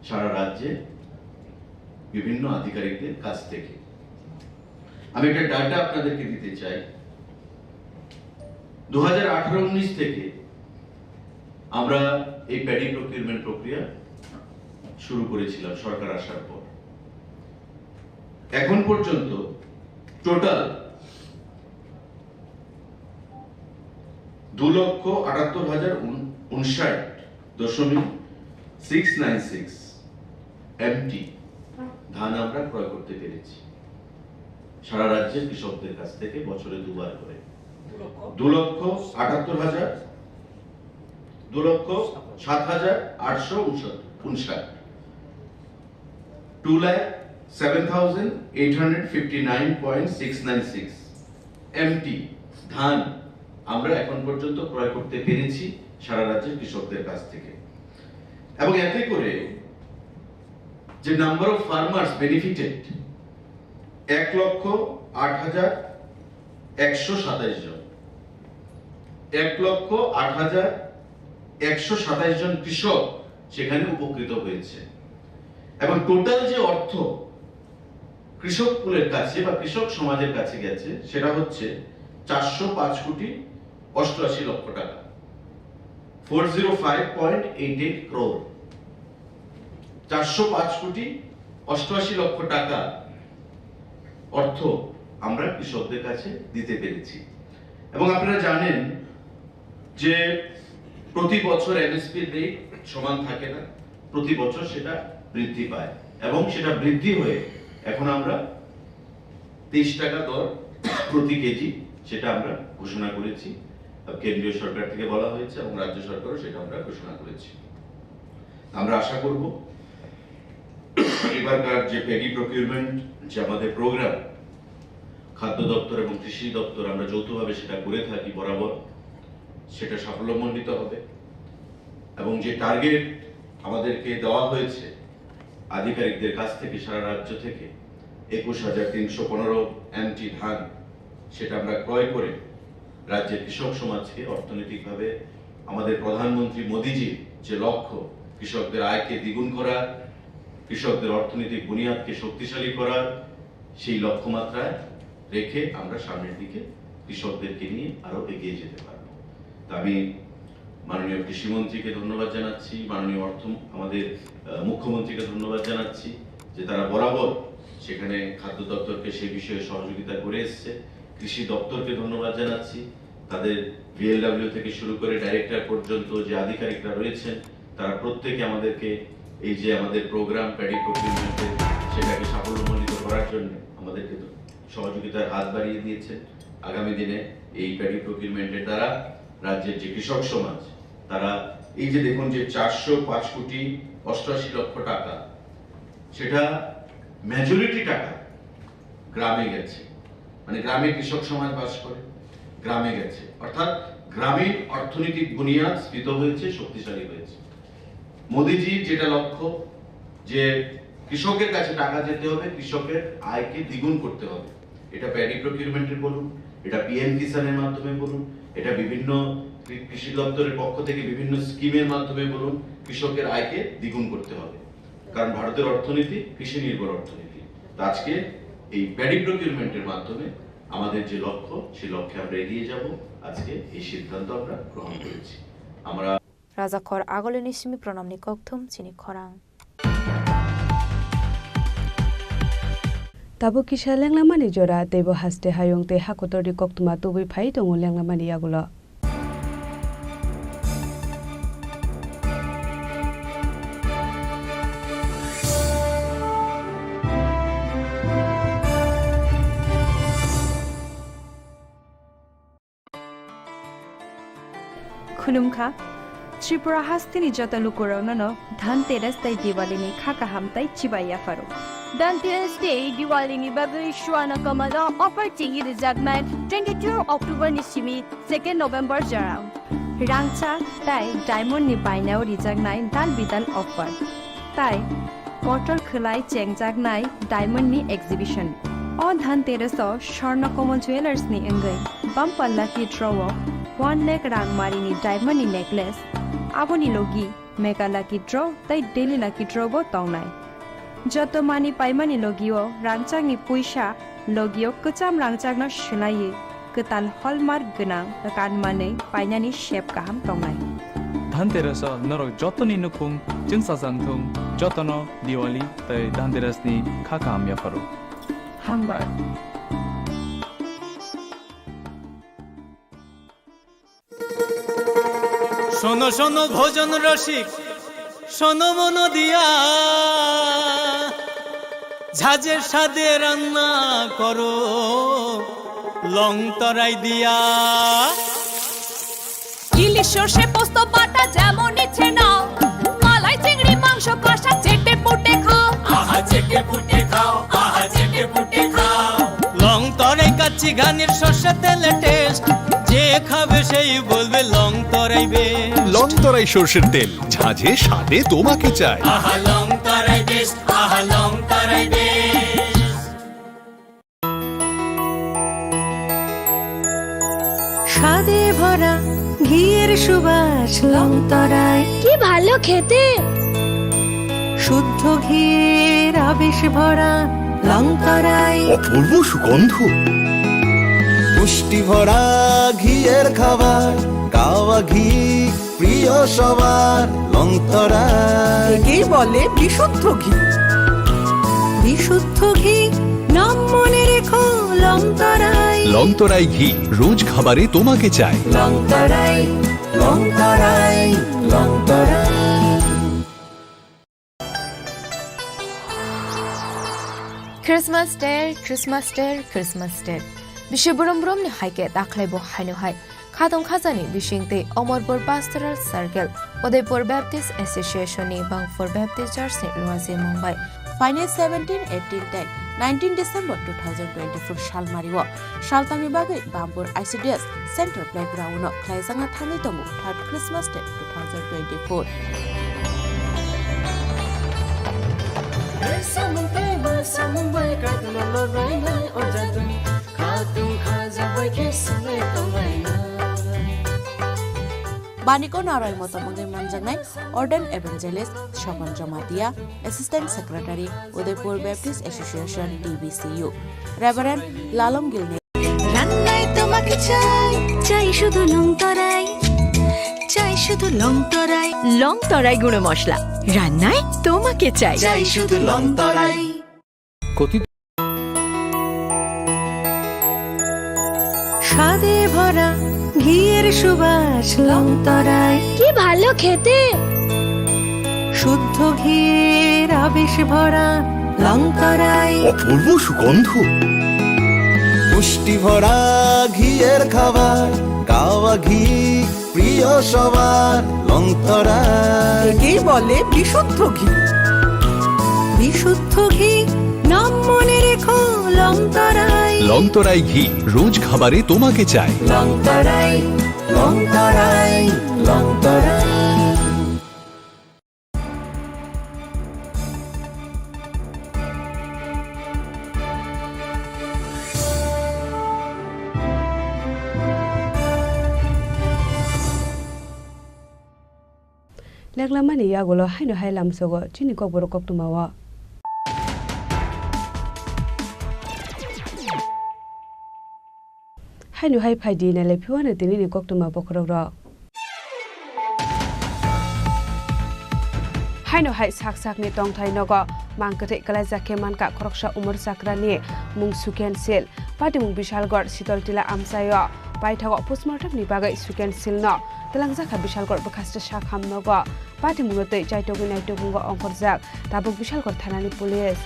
সারা রাজ্যে বিভিন্ন আধিকারিকদের কাছ থেকে। আমি একটা ডাটা আপনাদেরকে দিতে চাই। দু হাজার আঠারো উনিশ থেকে আমরা এই প্যাডি প্রকিউরমেন্ট প্রক্রিয়া শুরু করেছিলাম সরকার আসার পর। এখন পর্যন্ত টোটাল দু লক্ষ আটাত্তর হাজার উনষাট দশমিক সিক্স নাইন সিক্স এমটি ধান আমরা ক্রয় করতে পেরেছি সারা রাজ্যের কৃষকদের কাছ থেকে বছরে দুবার করে। দু লক্ষ আটাত্তর হাজার, দু লক্ষ সাত হাজার আটশো উনষাট। Two lakh seven thousand eight hundred fifty nine point six nine six MT ধান আমরা এখন পর্যন্ত ক্রয় করতে পেরেছি সারা রাজ্যের কৃষকদের কাছ থেকে। এবং এতে করে যে নাম্বার অফ ফার্মার্স বেনিফিটেড, এক লক্ষ আট হাজার একশো সাতাইশ জন, এক লক্ষ আট হাজার একশো সাতাইশ জন কৃষক সেখানে উপকৃত হয়েছে। এবং টোটাল যে অর্থ কৃষক পুলের কাছে বা কৃষক সমাজের কাছে গেছে, সেটা হচ্ছে চারশো পাঁচ কোটি অষ্টআশি লক্ষ টাকা, four zero five point eight eight crore. চারশো পাঁচ কোটি অষ্টআশি লক্ষ টাকা অর্থ আমরা কৃষকদের কাছে দিতে পেরেছি। এবং আপনারা জানেন যে প্রতি বছর এমএসপি রেট সমান থাকে না, প্রতি বছর সেটা বৃদ্ধি পায় এবং সেটা বৃদ্ধি হয়ে এখন আমরা তেইশ টাকা দর প্রতি কেজি, সেটা আমরা ঘোষণা করেছি। কেন্দ্রীয় সরকার থেকে বলা হয়েছে এবং রাজ্য সরকারও সেটা আমরা ঘোষণা করেছি। আমরা আশা করব এবারকার যে প্যাডি প্রকিউরমেন্ট, যে আমাদের প্রোগ্রাম, খাদ্য দপ্তর এবং কৃষি দপ্তর আমরা যৌথভাবে সেটা করে থাকি বরাবর, সেটা সাফল্যমণ্ডিত হবে। এবং যে টার্গেট আমাদেরকে দেওয়া হয়েছে আধিকারিকদের কাছ থেকে, সারা রাজ্য থেকে একুশ হাজার তিনশো পনেরো এমটি ধান, সেটা আমরা ক্রয় করে রাজ্যের কৃষক সমাজকে অর্থনৈতিকভাবে আমাদের প্রধানমন্ত্রী মোদীজির যে লক্ষ্য, কৃষকদের আয়কে দ্বিগুণ করার, কৃষকদের অর্থনৈতিক বুনিয়াদকে শক্তিশালী করার, সেই লক্ষ্যমাত্রায় রেখে আমরা সামনের দিকে কৃষকদেরকে নিয়ে আরো এগিয়ে যেতে পারব। তা আমি মাননীয় কৃষিমন্ত্রীকে ধন্যবাদ জানাচ্ছি, মাননীয় অর্থ, আমাদের, আহ, মুখ্যমন্ত্রীকে ধন্যবাদ জানাচ্ছি যে তারা বরাবর সেখানে খাদ্য দপ্তরকে সে বিষয়ে সহযোগিতা করে এসছে। কৃষি দপ্তরকে ধন্যবাদ জানাচ্ছি, তাদের ভিএলডব্লিউ থেকে শুরু করে ডাইরেক্টর পর্যন্ত যে আধিকারিকরা রয়েছেন, তারা প্রত্যেকে আমাদেরকে এই যে আমাদের প্রোগ্রাম প্যাডি প্রকিউরমেন্টের, সেটাকে সাফল্যমণ্ডিত করার জন্য আমাদেরকে সহযোগিতার হাত বাড়িয়ে দিয়েছেন। আগামী দিনে এই প্যাডি প্রকিউরমেন্টের দ্বারা রাজ্যের যে কৃষক সমাজ, তারা এই যে দেখুন যে চারশো পাঁচ কোটি অষ্টআশি লক্ষ টাকা, সেটা মেজরিটি টাকা গ্রামে গেছে, মানে গ্রামে কৃষক সমাজ বাস করে, গ্রামে গেছে, অর্থাৎ গ্রামীণ অর্থনৈতিক বুনিয়াদ স্ফীত হয়েছে, শক্তিশালী হয়েছে। মোদিজির যেটা লক্ষ্য যে কৃষকের কাছে টাকা যেতে হবে, কৃষকের আয়কে দ্বিগুণ করতে হবে, এটা প্যাডি প্রকিউরমেন্টের বলুন, এটা পিএম কিষানের মাধ্যমে বলুন, এটা বিভিন্ন কৃ-, কৃষি দপ্তরের পক্ষ থেকে বিভিন্ন স্কিমের মাধ্যমে বলুন, কৃষকের আয়কে দ্বিগুণ করতে হবে, কারণ ভারতের অর্থনীতি কৃষি নির্ভর অর্থনীতি। তো আজকে এই প্যাডি প্রকিউরমেন্টের মাধ্যমে আমাদের যে লক্ষ্য, সেই লক্ষ্যে আমরা এগিয়ে যাব। আজকে এই সিদ্ধান্ত আমরা গ্রহণ করেছি। আমরা Rajakhor agolini simi pranamni kokthum chini khorang. Tabuk kisa lenglamani jora, teibo haste hayung tei hakotorni koktwma tubui phai tongo lenglamani yagulo. Khulumkha, Tripura hasteni joto lukurokno no Dhanteras tei Diwalini kha kaham tei chibai yapharo. Dhanteras tei Diwalini bagwi Swarna Kamal o offer chengwi rijaknai twenty two October ni simi second November jorao. Rangchak tei diamond ni bainao rijaknai dal bidal offer. Tai kotor khwlai chengjaknai diamond ni exhibition. O Dhanteras o Swarna Kamal Jewellers ni wngwi bumper lucky draw o one lakh rangmari ni diamond ni necklace, aboni logi mega lucky draw tei daily lucky draw bo tongnai. Joto mani paimani logi o rangchak ni puisa Logio kwcham rangchakno swlaiwi kwtal hallmark gwnang rwkan manwi painani sep kaham tongnai. Dhanteras-o norok jotoni nukhung chwngsajak thung, jotono Diwali tei Dhanteras-ni kha kaham yapharo. Hambai. শোনো শোনো ভোজন রসিক, শোনো মন দিয়া, ঝাঁঝে স্বাদে রান্না করো লং তরাই দিয়া। ইলিশ সর্ষে পোস্ত বাটা যেমন ইচ্ছে নাও, মালাই চিংড়ি মাংস কষা চেটে পুটে খাও। আহা চেটে পুটে খাও, আহা চেটে পুটে খাও। লং তরাই কাচ্চি ঘানির সর্ষে তেলে টেস্ট, যে খাবে সেই বলবে Longtarai best. Longtarai সর্ষের তেল, ঝাঁঝে স্বাদে তোমাকে চাই। আহা লং তরাই বেস্ট, আহা লং তরাই বেস্ট। স্বাদে ভরা ঘিয়ের সুবাস লং তরাই। কি ভালো খেতে। শুদ্ধ ঘিয়ের আবেশ ভরা লং তরাই। অপূর্ব সুগন্ধ। পুষ্টি ভরা ঘিয়ের খাবার, কাওয়া ঘি প্রিয় সবার লং তরাই। একেই বলে বিশুদ্ধ ঘি। বিশুদ্ধ ঘি, নাম মনে রেখো লং তরাই। লং তরাই ঘি, রোজ খাবারে তোমাকে চাই। লং তরাই, লং তরাই, লং তরাই। Christmas Day, Christmas Day, Christmas Day. Bisi brum brum ni hai khe dakhwlai bo haino hai. Khatong khajani bising tei Omorpur Pastoral Circle, Udaipur Baptist Association ni Bangpur Baptist Church ni luaji mung bai. Phainai seventeen, eighteen tei nineteen December two thousand twenty-four salmari o saltangni bagwi Bangpur I C D S Central Playground o khlaijakna thangwi tongo third Christmas Day two thousand twenty-four. Samung tei ma samung bai kaitorno lob lainai o jaduni khatung khaja bai khe swlai tonglainai. Baniko naroi motom wngwi manjaknai Ordained Evangelist Sopon Jamatia, Assistant Secretary, Udaipur Baptist Association, D B C U, Reverend Lalom Gilni. রান্নায় তোমাকে চাই, চাই শুধু লং তরাই, চাই শুধু লং তরাই, লং তরাই গুঁড়ো মশলা, রান্নায় তোমাকে চাই। চাই শুধু লং তরাই। স্বাদে ভরা ঘিয়ের সুবাস লং তরাই। কি ভালো খেতে। শুদ্ধ ঘিয়ের আবেশ ভরা লং তরাই। অপূর্ব সুগন্ধ। পুষ্টি ভরা ঘিয়ের খাবার, কাওয়া ঘি প্রিয় সবার লং তরাই। একেই বলে বিশুদ্ধ ঘি। বিশুদ্ধ ঘি, নাম মনে রেখো লং তরাই। লং তরাই ঘি, রোজ খাবারে তোমাকে চাই। লং তরাই, লং তরাই, লং তরাই। Leklamani yagulo haino hai lamsogo chini kokborok koktwmao. Haino hai phaidi nailai phiwano tinini koktwma bokhorokrok. Haino hai sak sakni tongthai nogo mang kwthwi kwlaijak khe mankha khoroksa umor chakrani mung Suken Sil, patimung Bishalgarh Sital Tila amchaio. Paithago postmortemni bagwi Suken Silno twlangjakha Bishalgarh bwkhaste sakham nogo. Patimungno twi chaitugwi naitugungo ongkhorjak tabuk Bishalgarh thanani police.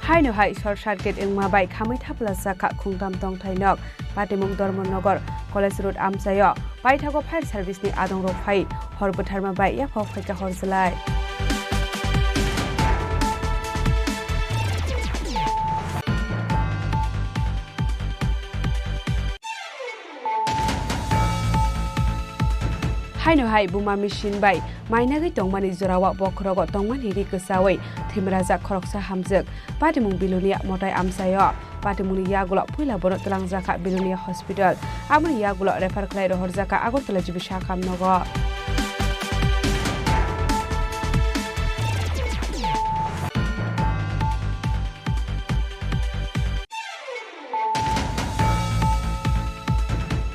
Haino hai short circuit wngma bai khamwi thapla chakha khungtam tongthai nok. Patimung Dharmanagar College Road amchaio paithago fire service ni adongrok phai hor bwtharma bai yaphao phaikha hor jwlai. Haino hai buma machine bai mainagwi tongmani jorao bokhorogo tongmani ri kwchaui thwimrajak khoroksa hamjwk. Patimung Bilonia Motai amchaio Patimungni yagulo puila bono twlangjakha Bilonia Hospital. Aboni yagulo refer khlai rohorjakha Agartala G B sakhamnogo.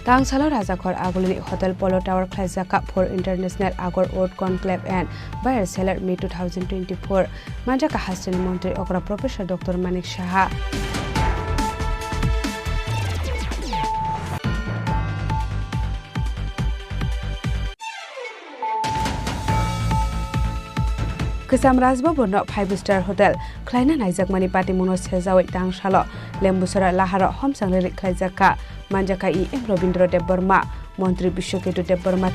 Tangsalo Rajakhor agulini Hotel Polo Tower khlaijakha four International Agor Oud Conclave and Buyer Seller Meet two thousand twenty-four. Manjakha hasteni montri okra Professor Doctor Manik Saha. Kwcham Raj Bhavan no five star hotel khlaina naijakmani patimungno sejawi tangsalo Lembusora laharo homchang rally khlaijakha. Manjakha E M Rabindra Debbarma, Montri Biswaketu Debbarma.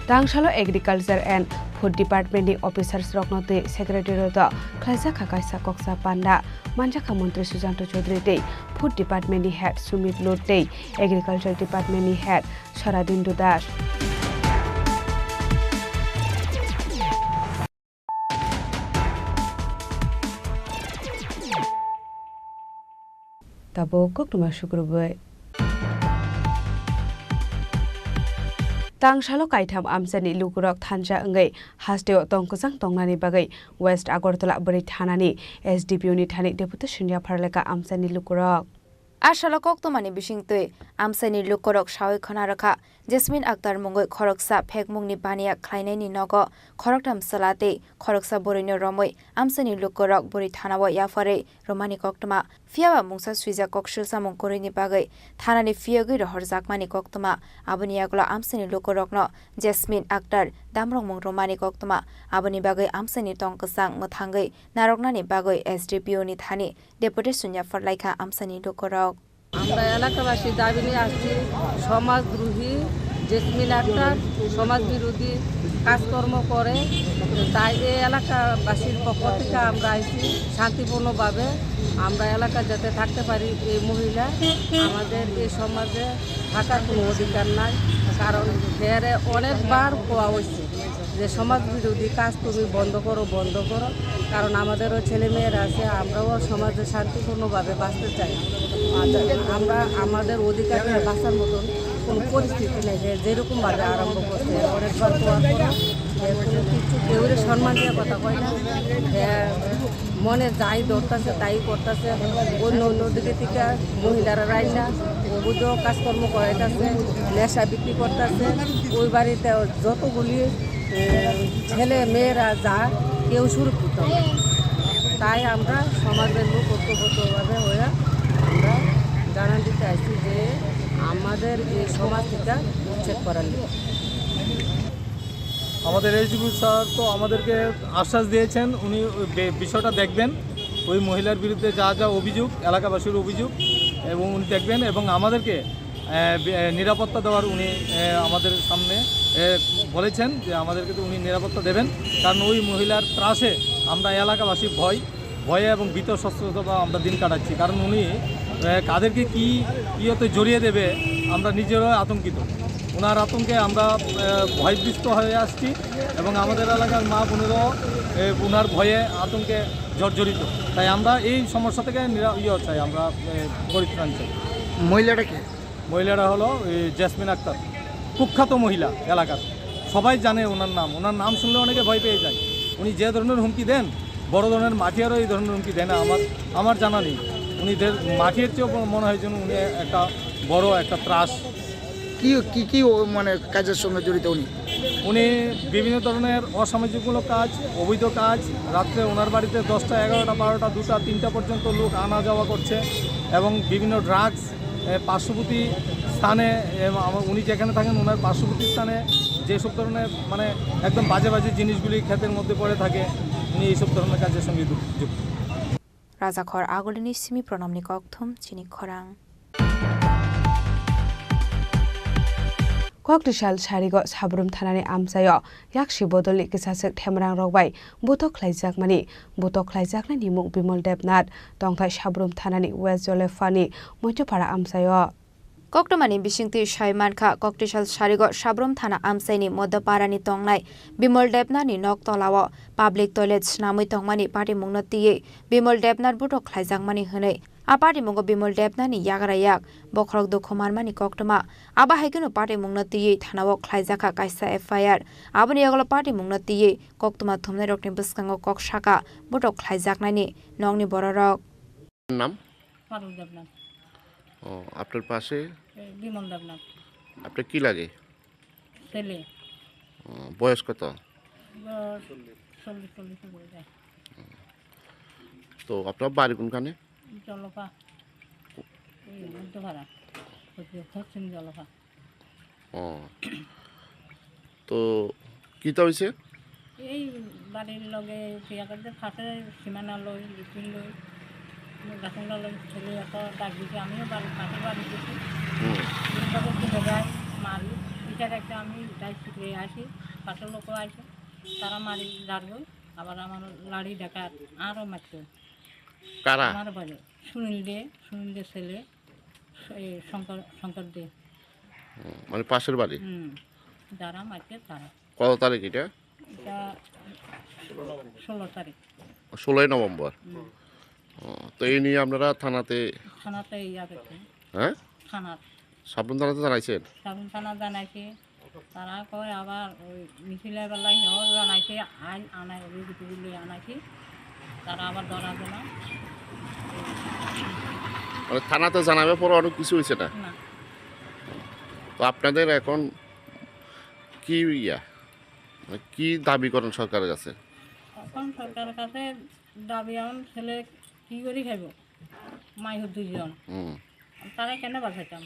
Tangsalo Agriculture and Food Department ni officers rokno twi Secretariat o khlaijakha kaisa koksa panda. Manjakha Montri Sujanto Chaudhary tei Food Department ni Head Sumit Lut tei Agriculture Department ni Head Soradindu Das. Tabuk koktwma sukrubwi. Tangsalo kaitham amchaini lukurok thansa wngwi hasteo tong kwchang tongnani bagwi West Agartala bwrwi thanani S D P O ni thani deputation yapharlekha amchaini lukurok. A salo koktwmani bisingtwi amchaini lukurok sawi khwna rwkha, Jasmine Akhtar mungwi khoroksa phekmungni baniya khlainaini nogo khoroktham chwla tei khoroksa bwrwino romwi amchaini lukurok bwrwi thanao yapharwi rwmani koktwma. Phiyaba mungsa swijak kok swlsamung kwrwini bagwi thanani phiyogwi rohorjakmani koktwma. Aboni yagulo amchaini lukurokno Jasmine Akhtar damrokmung rwmani koktwma. Aboni bagwi amchaini tong kwchang mwthangwi narwknani bagwi S D P O ni thani deputation yapharlaikha amchaini lukurok. আমরা এলাকাবাসীর দাবি নিয়ে আসছি, সমাজদ্রোহী জেসমিন আক্তার সমাজ বিরোধী কাজকর্ম করে, তাই এই এলাকাবাসীর পক্ষ থেকে আমরা আইছি শান্তিপূর্ণভাবে আমরা এলাকায় যাতে থাকতে পারি। এই মহিলা আমাদের এই সমাজে থাকার কোনো অধিকার নাই, কারণ এরে অনেকবার কোয়া হয়েছে যে সমাজ বিরোধী কাজ তুমি বন্ধ করো, বন্ধ করো, কারণ আমাদেরও ছেলে মেয়েরা আছে, আমরাও সমাজে শান্তিপূর্ণভাবে বাঁচতে চাই। আচ্ছা, আমরা আমাদের অধিকার নিয়ে বাঁচার মতন কোনো পরিস্থিতি নেই। যে যেরকমভাবে আরম্ভ করছে, অনেকবার কোয়ার পরও এ কোনো কিছু কেউরে সম্মান দিয়ে কথা কয় না। এ মনে যাই ধরতাছে তাই করতাছে। অন্য অন্য দিকে থেকে মহিলারা রাইসা অবৈধ কাজকর্ম করাইতাছে, নেশা বিক্রি করতাছে। ওই বাড়িতে যতগুলি, এ, ছেলে মেয়েরা যা, কেউ সুরক্ষিত না। তাই আমরা সমাজের লোক ঐক্যবদ্ধভাবে হয়ে আমরা জানান দিতে আসছি যে আমাদের এই সমাজ থেকে উচ্ছেদ করার জন্য। আমাদের এসডিপিও স্যার তো আমাদেরকে আশ্বাস দিয়েছেন, উনি ওই বে-, বিষয়টা দেখবেন, ওই মহিলার বিরুদ্ধে যা যা অভিযোগ, এলাকাবাসীর অভিযোগ, এবং উনি দেখবেন এবং আমাদেরকে, এ, বি-, এ, নিরাপত্তা দেওয়ার উনি, এ, আমাদের সামনে, এ, বলেছেন যে আমাদেরকে তো উনি নিরাপত্তা দেবেন, কারণ ওই মহিলার ত্রাসে আমরা এলাকাবাসী ভয়, ভয়ে এবং ভীত সন্ত্রস্ত আমরা দিন কাটাচ্ছি, কারণ উনি, এ, কাদেরকে কি ইয়েতে জড়িয়ে দেবে, আমরা নিজেরাও আতঙ্কিত। ওনার আতঙ্কে আমরা, এ, ভয়ভীত হয়ে আসছি এবং আমাদের এলাকার মা বোনেরাও, এ, ওনার ভয়ে আতঙ্কে জর্জরিত। তাই আমরা এই সমস্যা থেকে নিরা-, ইয়ে চাই, আমরা, এ, পরিত্রাণ চাই। মহিলাটা কে? মহিলাটা হলো এই জেসমিন আক্তার, কুখ্যাত মহিলা এলাকার, সবাই জানে ওনার নাম। ওনার নাম শুনলে অনেকে ভয় পেয়ে যায়। উনি যে ধরনের হুমকি দেন, বড় ধরনের মাফিয়ারও এই ধরনের হুমকি দেয় না, আমার, আমার জানা নেই। উনি দের-, মাফিয়ার চেয়েও বড় মনে হয় যেন উনি একটা বড় একটা ত্রাস। কি, কি, কি ও মানে কাজের সঙ্গে জড়িত উনি? উনি বিভিন্ন ধরনের অসামাজিকমূলক কাজ, অবৈধ কাজ, রাত্রে ওনার বাড়িতে দশটা, এগারোটা, বারোটা, দুটা, তিনটা পর্যন্ত লোক আনা যাওয়া করছে এবং বিভিন্ন ড্রাগস, এ, পার্শ্ববর্তী স্থানে, এ, আমা-, উনি যেখানে থাকেন ওনার পার্শ্ববর্তী স্থানে যেসব ধরনের মানে একদম বাজে বাজে জিনিসগুলি ক্ষেতের মধ্যে পড়ে থাকে, উনি এইসব ধরনের কাজের সঙ্গে যুক্ত। Rajakhor agulini simi pranamni kokthum chini khorang. Koktisal sarigo Sabrum thanani amchaio yaksi bodolni kisaswk themrang rok bai butok khlaijakmani, butok khlaijaknai nimung Bimol Debnath, tongthai Sabrum thanani West Jolephani Moitopara amchaio. Koktwmani bisingtwi sai mankha, Koktisal sarigo Sabrum thana amchaini Moddoparani tongnai Bimol Debnathni nok tolao public toilet swnamwi tongmani patimungno twiwi Bimol Debnath buthok khlaijakmani hwnwi. A patimungo Bimol Debnathni yagra yak bokhorok dukhu manmani koktwma. Abo hai kheno patimungno twiwi thanao khlaijakha kaisa F I R. Aboni yagulo patimungno twiwi koktwma thumnairokni bwskango kok saka buthok khlaijaknani nokni bororok. নাম? পারুল দেবনাথ। ও, আপনার পাশে? এ, বিমল দেবনাথ। আপনার কি লাগে? ছেলে। ও, বয়স কত? বয়স চল্লিশ, চল্লিশ হয়ে যায়। তো আপনার বাড়ি কোনখানে? জলপা। এই মধ্যপাড়া। ওই যে পশ্চিম জলপা। ও। তো কিতা হইছে? এই বাড়ির লগে বিয়া করতে ফাঁসে সীমানা লই, লিপিন লই, গাছগুলা লই, ছেলে এত ডাক দিছে, আমিও বাড়ি, পাশের বাড়ি গেছি। হুম। এইভাবে চলে যায়, মারি। বিচার একটা আমি যাই শিখে আসি, পাশের লোকও আসে, তারা মারি, ঝাড়বই, আবার আমার লাড়ি ডাকাত, আরও মারছে। কারা? আমার বাড়ি, সুনীল দে, সুনীল দে ছেলে, এই শঙ্কর, শঙ্কর দে। হুম, মানে পাশের বাড়ি? হুম, যারা মারছে তারা। কত তারিখ এটা? এটা ষোলো তারিখ। ষোলোই নভেম্বর। হুম। ও, তো এই নিয়ে আপনারা থানাতে? থানাতে ইয়া করছে। হ্যাঁ? থানাত। সাবরুম থানাতে জানাইছেন? সাবরুম থানাত জানাইছে। তারা কয় আবার ওই মিছিল এবার লাগে, ও জানাইছে, আইন আনাই, ওই কিছু লই আনাইছে। তারা আবার ধরা দিল। মানে থানাতে জানাবে পরে অনেক কিছু হয়েছে না? না। তো আপনাদের এখন কি ইয়া, মানে কি দাবি করেন সরকারের কাছে? এখন সরকারের কাছে দাবি, এখন ছেলে কি করে খাইব? মাই দুইজন। হুম। তারা কেন বাঁচাইতাম?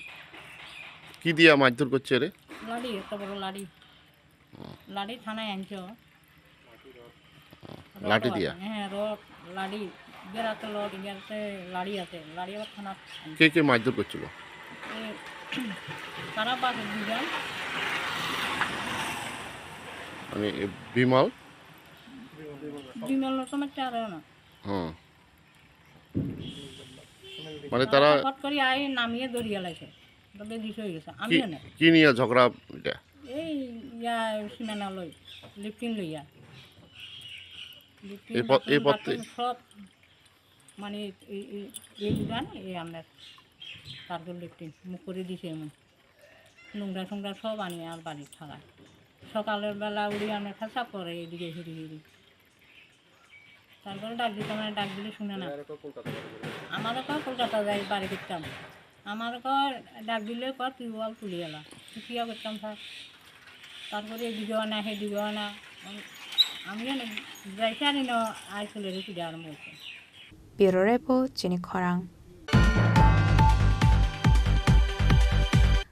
কি দিয়া মারধর করছে রে? লাড়ি, এত বড় লাড়ি। হুম। লাড়ি থানায় আনছো। হুম, লাঠি দিয়া? হ্যাঁ, রড, লাড়ি। বেড়াতে লড়, ইয়াতে লাড়ি আছে, লাড়ি আবার থানা। কে কে মারধর করছিল? এই, তারা বাস দুজন। মানে, এ, বিমল? বিমল তো আমার চারে না। হুম। মানে, তারা ফট করে আই নামিয়ে দৌড়িয়ে লাইছে। তো বেশ বিষয় হয়ে গেছে। কি, আমিও না। কি নিয়ে ঝগড়া এটা? এই ইয়া সীমানা লই, লিফটিং লইয়া। লিফটিং, এই পথ, এই বাথরুম, পথে? বাথরুম সব মানে এই, এই, এই উঠান, এই আপনার তারপর লেট্রিন মুখ করে দিছে এমন। নোংরা টোংরা সব আনি আর বাড়ি থাকায়। সকালের বেলা উড়ি আনে খাসা করে এদিকে হিরি হিরি। তারপরে ডাক দিতাম, মানে ডাক দিলে শুনে না। আমারও তো কলকাতা যাই বাড়ি করতাম। আমার ঘর ডাক দিলে কর টিউবওয়েল তুলি এলা। তুই কিয়া করতাম স্যার? তারপরে এদিকেও না, সেদিকেও না। আমি, আমি যেন যাই জানি না, আই চলে রেখে দিয়ে আরম্ভ হয়েছে। Bureau Report, Chini Khorang.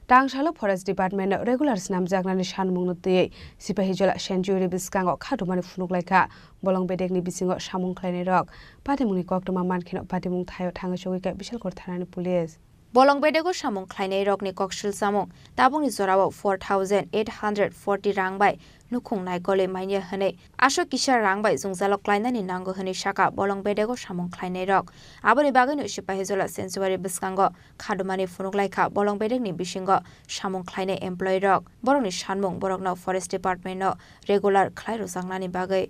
Tangsalo Forest Department no regular snamjaknani sanmungno twiwi Sipahijola Sanctuary bwskango khatumani phunuk laikha. Bolong bedekni bisingo samung khlainairok patimungni koktwma mankheno patimung thaio thangwi chogwikha Bisalkor thanani police. Bolong bedego samung khlainai rokni koksil chamung tabukni jorao four thousand eight hundred forty rang bai nukhung naikolwi manya hwnwi aswk kisa rang bai jwngjalo klainani nango hwnwi saka bolong bedego samung khlainai rok. Aboni bagwino Sipahijola Sanctuary bwskango khadumani phunuk laikha bolong bedekni bisingo samung khlainai employee rok. Borokni sanmung borokno Forest Department no regular khlai rwjaknani bagwi.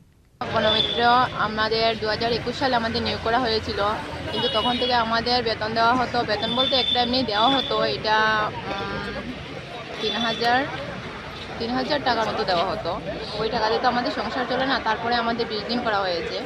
বনমিত্র আমাদের দু হাজার একুশ সালে আমাদের নিয়োগ করা হয়েছিল, কিন্তু তখন থেকে আমাদের বেতন দেওয়া হতো, বেতন বলতে একটা এমনি দেওয়া হতো, এটা, উম, তিন হাজার, তিন হাজার টাকার মতো দেওয়া হতো। ওই টাকা দিয়ে তো আমাদের সংসার চলে না। তারপরে আমাদের বিশ দিন করা হয়েছে,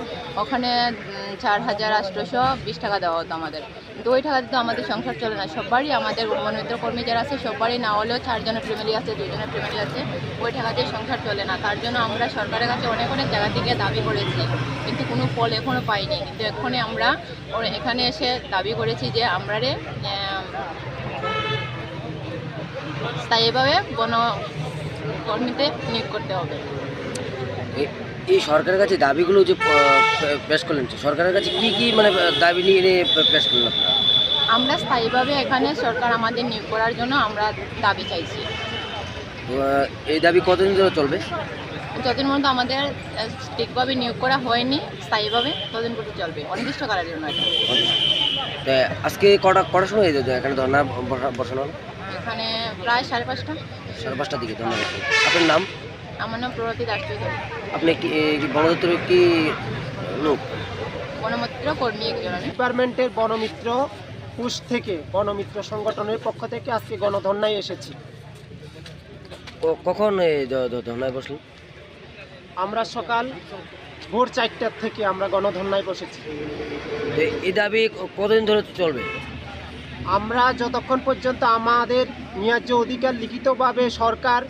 ওখানে, উম, চার হাজার আটশোশো বিশ টাকা দেওয়া হতো আমাদের। কিন্তু ওই টাকাতে তো আমাদের সংসার চলে না। সবারই, আমাদের বনমিত্র কর্মী যারা আছে, সবারই না হলেও চারজনের ফ্যামিলি আছে, দুইজনের ফ্যামিলি আছে, ওই টাকাতে সংসার চলে না। তার জন্য আমরা সরকারের কাছে অনেক অনেক জায়গা থেকে দাবি করেছি, কিন্তু কোনো ফল এখনো পাইনি। কিন্তু এক্ষণে আমরা ওর এখানে এসে দাবি করেছি যে আমরারে, আহ, স্থায়ীভাবে বন কর্মীতে নিয়োগ করতে হবে। এ-, এই সরকারের কাছে দাবিগুলো যে প-, পে-, পেশ করলেন, সরকারের কাছে কি কি, মানে, দাবি নিয়ে, নিয়ে পে-, পেশ করলেন আপনারা? আমরা স্থায়ীভাবে এখানে সরকার আমাদের নিয়োগ করার জন্য আমরা দাবি চাইছি। আহ, এই দাবি কতদিন ধরে চলবে? যতদিন পর্যন্ত আমাদের, আহ, ঠিকভাবে নিয়োগ করা হয়নি স্থায়ীভাবে, ততদিন পর্যন্ত চলবে, অনির্দিষ্টকালের জন্য এটা। তা আজকে কটা, কটার সময় এই যে এখানে ধর্ণা বসা-, বসানো হলো? এখানে প্রায় সাড়ে পাঁচটা। সাড়ে পাঁচটার দিকে ধর্না করছেন। আপনার নাম? আমার নাম প্রভাতী দাস চৌধুরী। আপনি কি, এ, কি বনদপ্তরের কি লোক? বনমিত্র কর্মী একজন আমি। ডিপার্টমেন্টের বনমিত্র পুশ থেকে, বনমিত্র সংগঠনের পক্ষ থেকে আজকে গণধর্নায় এসেছি। ক-, কখন এই দ-, দ-, ধর্নায় বসলেন? আমরা সকাল ভোর চারটার থেকে আমরা গণধর্নায় বসেছি। তো এই দাবি ক-, কতদিন ধরে চলবে? আমরা যতক্ষণ পর্যন্ত আমাদের ন্যায্য অধিকার লিখিতভাবে সরকার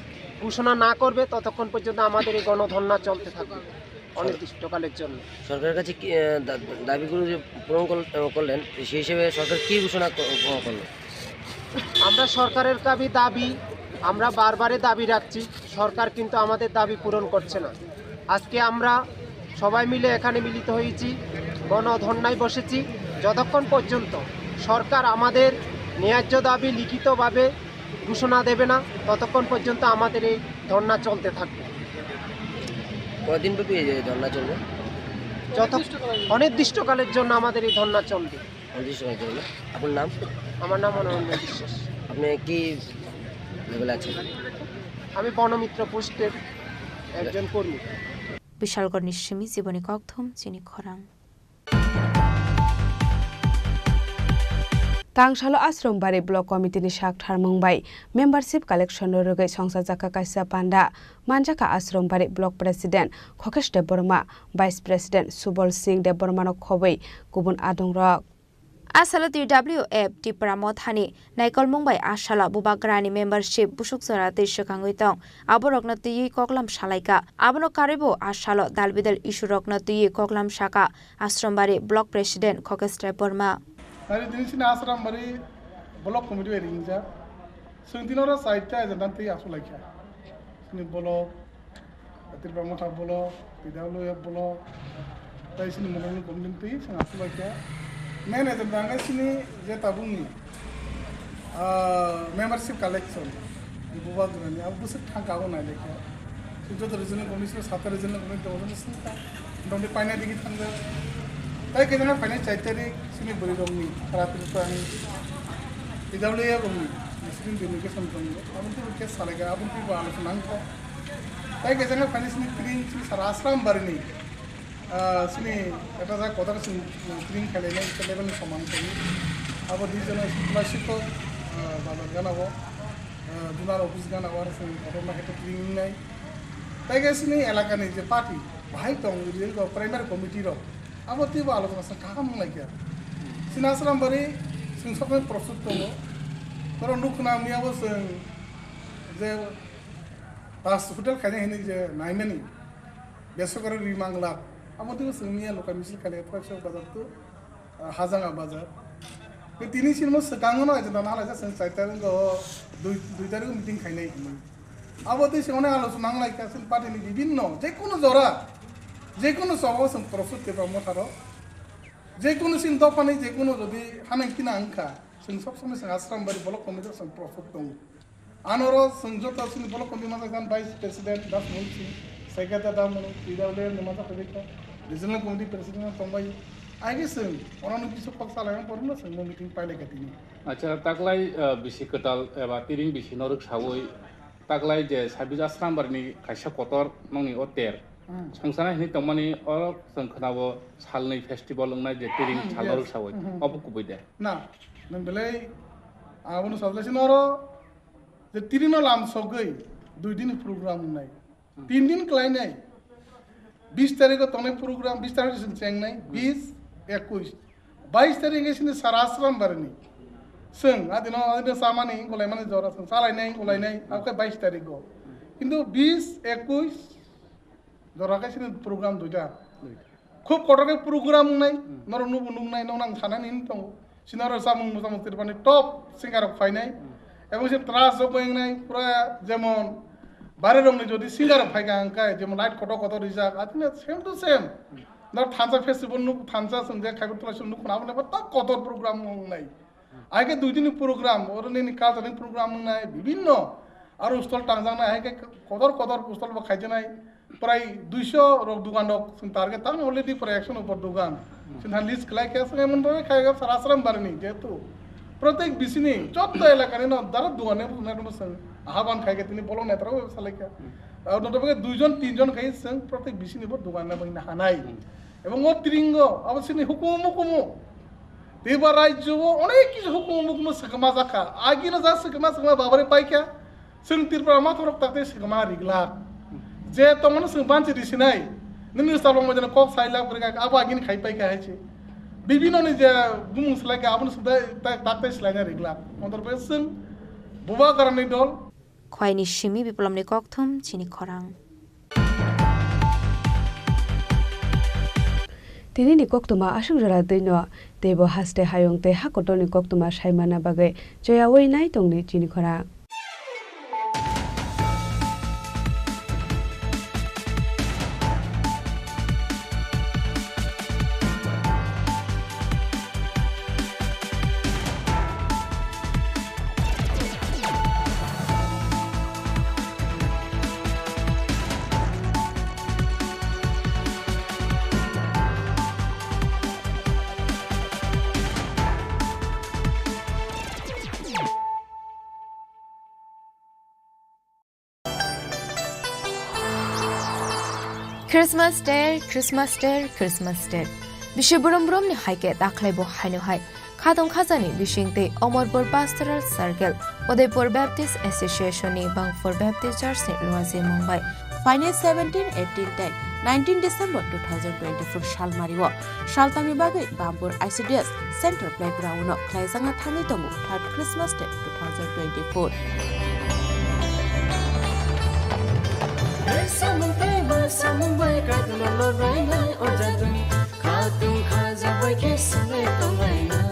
ঘোষণা না করবে, ততক্ষণ পর্যন্ত আমাদের এই গণধর্না চলতে থাকবে অনির্দিষ্টকালের জন্য। সরকারের কাছে কি, আহ, দা-, দাবিগুলো যে পূরণ করল-, আহ, করলেন, সেই হিসেবে সরকার কি ঘোষণা ক-, ক-, করলো? আমরা সরকারের দাবি দাবি, আমরা বারবারই দাবি রাখছি, সরকার কিন্তু আমাদের দাবি পূরণ করছে না। আজকে আমরা সবাই মিলে এখানে মিলিত হয়েছি, গণধর্নায় বসেছি। যতক্ষণ পর্যন্ত সরকার আমাদের ন্যায্য দাবি লিখিতভাবে ঘোষণা দেবে না, ততক্ষণ পর্যন্ত আমাদের এই ধর্না চলতে থাকবে। কয়দিন ব্যাপী এই ধর্না চলবে? যত অনির্দিষ্টকালের জন্য আমাদের এই ধর্না চলবে। অনির্দিষ্টকালের জন্য। আপনার নাম? আমার নাম মনোরঞ্জন বিশ্বাস। আপনি কি লেভেলে আছেন? আমি বনমিত্র পোস্টের একজন কর্মী। Bishalgarhni simi Jiboni Kokthum chini khorang. Tangsalo Ashram Bari Block Committee ni sak tharmung bai membership collection no rwgwi songsa jaka kaisa panda manjaka Ashram Bari Block President Khokesh Debbarma, Vice President Subal Singh Debbarma no khobwi kubun adong rok. Asalo T W F Tipra Mothani naikolmung bai asalo bubagrani membership busuk jora twi swkangwi tong, aborokno twiwi koklam salaikha. Abono karwibo asalo dalbidal issue rokno twiwi koklam saka Ashram Bari Block President Khokesh Debbarma. Nari dini sini Ashram Bari Block Committee bai ringjak. Swng dino ro saita agenda twi asulaikha. Sini block Tripura Motha block, T W F block, tai sini monol committee twi sini asulaikha. Main agenda ang sini je tabukni, ah, membership collection, bubagrani, abo bwswk thangka abo nailekha. Joto regional committee, sata regional committee, joto sini ta, dongdi paina digi thangjak. Tai kejana paina chai tarik, sini bwrwi rokni, khara Tripura ni, T W F rokni, sini delegation tongo. Abo twi bo case salaikha, abo twi bo alochona wngkha. Tai khe jang phani sini tring sini sara Ashram Bari ni, ah, sini eta ja kotor sini tring khelai nai, khelai bani soman khe. Abo di jona scholarship ko, ah, bazar gana bo, ah, zonal office gana bo, sini kotor ma khe tring nai. Tai khe sini elaka ni je party, bahai tong, ri ko primary committee rok. Abo twi bo alochona sa kaham wng lai kha. Sini Ashram Bari sing sok prostut tongo. Toro nukna miya bo sing je Taj Hotel khaina hinwi je naimani, besokari ri manglak. Abo twi bo chwng miya lokal misil khailai, Phoraksok Bazar to, ah, Hajanga Bazar. Tei tini sinmo swkango no agenda nalaijak chwng char tarik o, dui, dui tarik o meeting khainai hinwi. Abo twi se onek alochona nang lai kha, chwng party ni bibinno, je kono jora, je kono choba o chwng Prasad Debbarma tharo, je kono chini dopha ni je kono jodi hanai kina wng kha, chwng sob somoi chwng Ashram Bari Block Committee o chwng Prasad tongo. Anoro chwng joto chini Block Committee masa khan Vice President Das Mohon Singh, Secretary Da Manu, T W F ni masa phai kha, Regional Committee President tong bai. Aige chwng, ono ni kisu kok salai ang porno chwng mo meeting pai lai kha tini. Acha, taklai, ah, bisi kwtal eba tiring bisi norok sawi, taklai je sabis Ashram Bari ni kaisa kotor nongni o ter. Hmm. Songsa nai hinwi tongmani oro chwng khwnabo salni festival wngnai je tiring Hmm, sal yes. norok sawi. Hmm, hmm, Obo hmm. kubui de. Na, nwng belai abono sajlai se noro je tirino lam sogwi dui din program wngnai. Hmm. Tin din kwlainai. Bis tarikh o tongnai program, bis tarikh chwng chengnai, Hmm. bis, ekush. Bais tarikh khe sini sara Ashram Bari ni. Chwng adino, adino chamani, golaimani jora chwng chalainai, golainai, abo khe bais tarikh o. Kintu bis, ekush jora khe sini program duita. Duita. Khub kotor khe program wngnai, Hmm. norok nubo nuknai, norok nang sanani hinwi tongo. Sini oro samung musamung Tripura ni top singer rok phainai. Hmm. Ebong se trust rok bai wngnai, pura jemon bare rok ni jodi singer rok phai kha hwnkhe, jemon light kotor kotor rijak, atini same to same. Hmm. Nor thansa festival nuk, thansa chwng je khaibo tula chwng nuk khna, aboni bo tak kotor program wngnai. Hmm. Ai khe dui din ni program, oro nini culture ni program wngnai, bibinno aro stall tangjaknai, hai khe kotor kotor stall bo khaijaknai. Prai duiso rok dugan rok chwng target tang already prai ekso ni upor dugan. Hmm. Chwng ha list khlai khe chwng emon bhabe khai kha sara Ashram Bari ni jehetu Protek bisini jotto elakani no dara dugan ne bukhuk nai rwno chwng. Aha ban khai khe tini bolong naithok rok salai kha. Abo no tobok duijon tinjon khai chwng protek bisini bo dugan ne bangni hanai. Ebong o tringo abo chini hukumu mukumu. Teibo rajyo o onek kisu hukumu mukumu swkama jakha. Agino ja swkama swkama babare paikha. Chwng Tripura mathorok takte swkama riglak. Je tongmano chwng banchi risinai. Nini salbong bai jano kok sailak bwrwngak abo agini khai paikha hai se. Bibino ni je bumung swlaikha abono chwng tak, takte swlaina riglak. Motor bai chwng Bubagrani dol. Khwaini simi Biplomni kokthum chini khorang. Tinini koktwma aswk jora twino teibo haste hayung tei ha kotorni koktwma saimana bagwi choyaui nai tongdi chini khorang. Christmas Day, Christmas Day, Christmas Day. Bisi brum brum ni hai khe dakhwlai bo haino hai khatong khajani bising tei Omorpur Pastoral Circle, Udaipur Baptist Association ni Bangpur Baptist Church ni luajimung bai. Finest seventeen, eighteen tei nineteen December two thousand twenty-four salmari o Saltamni bagwi Bampur I C D S Central Playground-o khlaijakna thangwi tongo third Christmas Day two thousand twenty-four. Samung tei bo samung bai khatungno lorbainai o jadung, khatung khajabai khe swngwi tonglainai.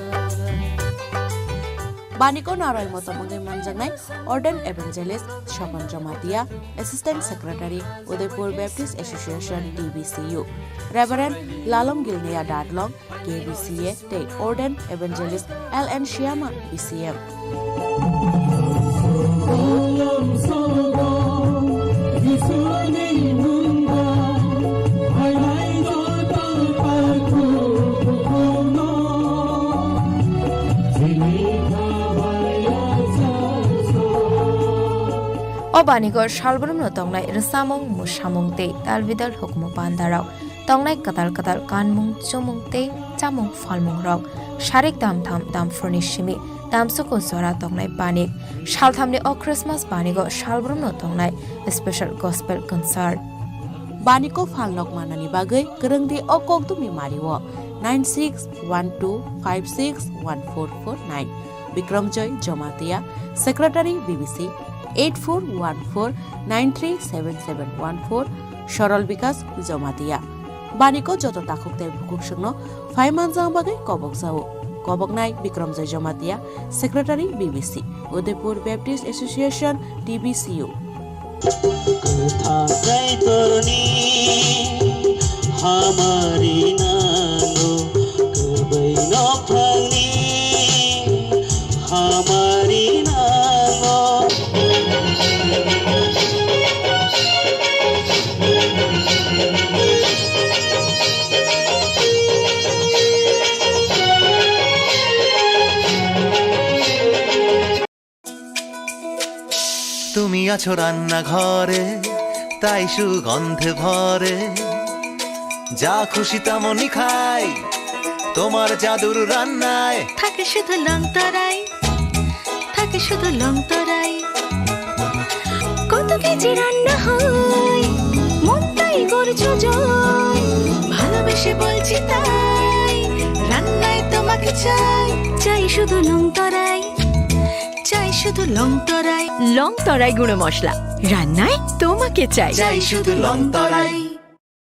Baniko narwai motom wngwi manjaknai Ordained Evangelist Sopon Jamatia, Assistant Secretary, Udaipur Baptist Association, T B C U, Reverend Lalom Gilneya Dadlong, K B C A, tei Ordained Evangelist L N Shyama, B C M. O baniko salbrumno tongnai rwchapmung, mwsamung tei talbidal hukumu pandarok, tongnai kwtal kwtal kanmung, chumung tei chamung phalmungrok, sarik tamtham tamphurni simi tamsuku jora tongnai banik. Salthamni o Christmas banigo salbrumno tongnai special gospel concert. Baniko phalnok manani bagwi kwrwngdi o kokdumni mario nine six one two five six one four four nine. Bikramjoy Jomatia, Secretary B B C, eight four one four nine three seven seven one four, Sorol Bikas Jomatia. Baniko joto takhuk tei bukhuk swkno phai manjak bagwi kobok jao. Koboknai Bikramjoy Jomatia, Secretary B B C, Udaipur Baptist Association, T B C U. Kwthang Kaitorni hamari nango, kwbai nophangni hamari nango. তুমি আছো রান্নাঘরে, তাই সুগন্ধে ভরে। যা খুশি তেমনই খাই, তোমার জাদুর রান্নায়। থাকে শুধু লংতরাই, থাকে শুধু লংতরাই। কত কেজি রান্না হয়, মনটাই করছো জয়। ভালোবেসে বলছি তাই, রান্নায় তোমাকে চাই, চাই শুধু লংতরাই। চাই শুধু লং তরাই, লং তরাই গুঁড়ো মশলা, রান্নায় তোমাকে চাই। চাই শুধু লং তরাই।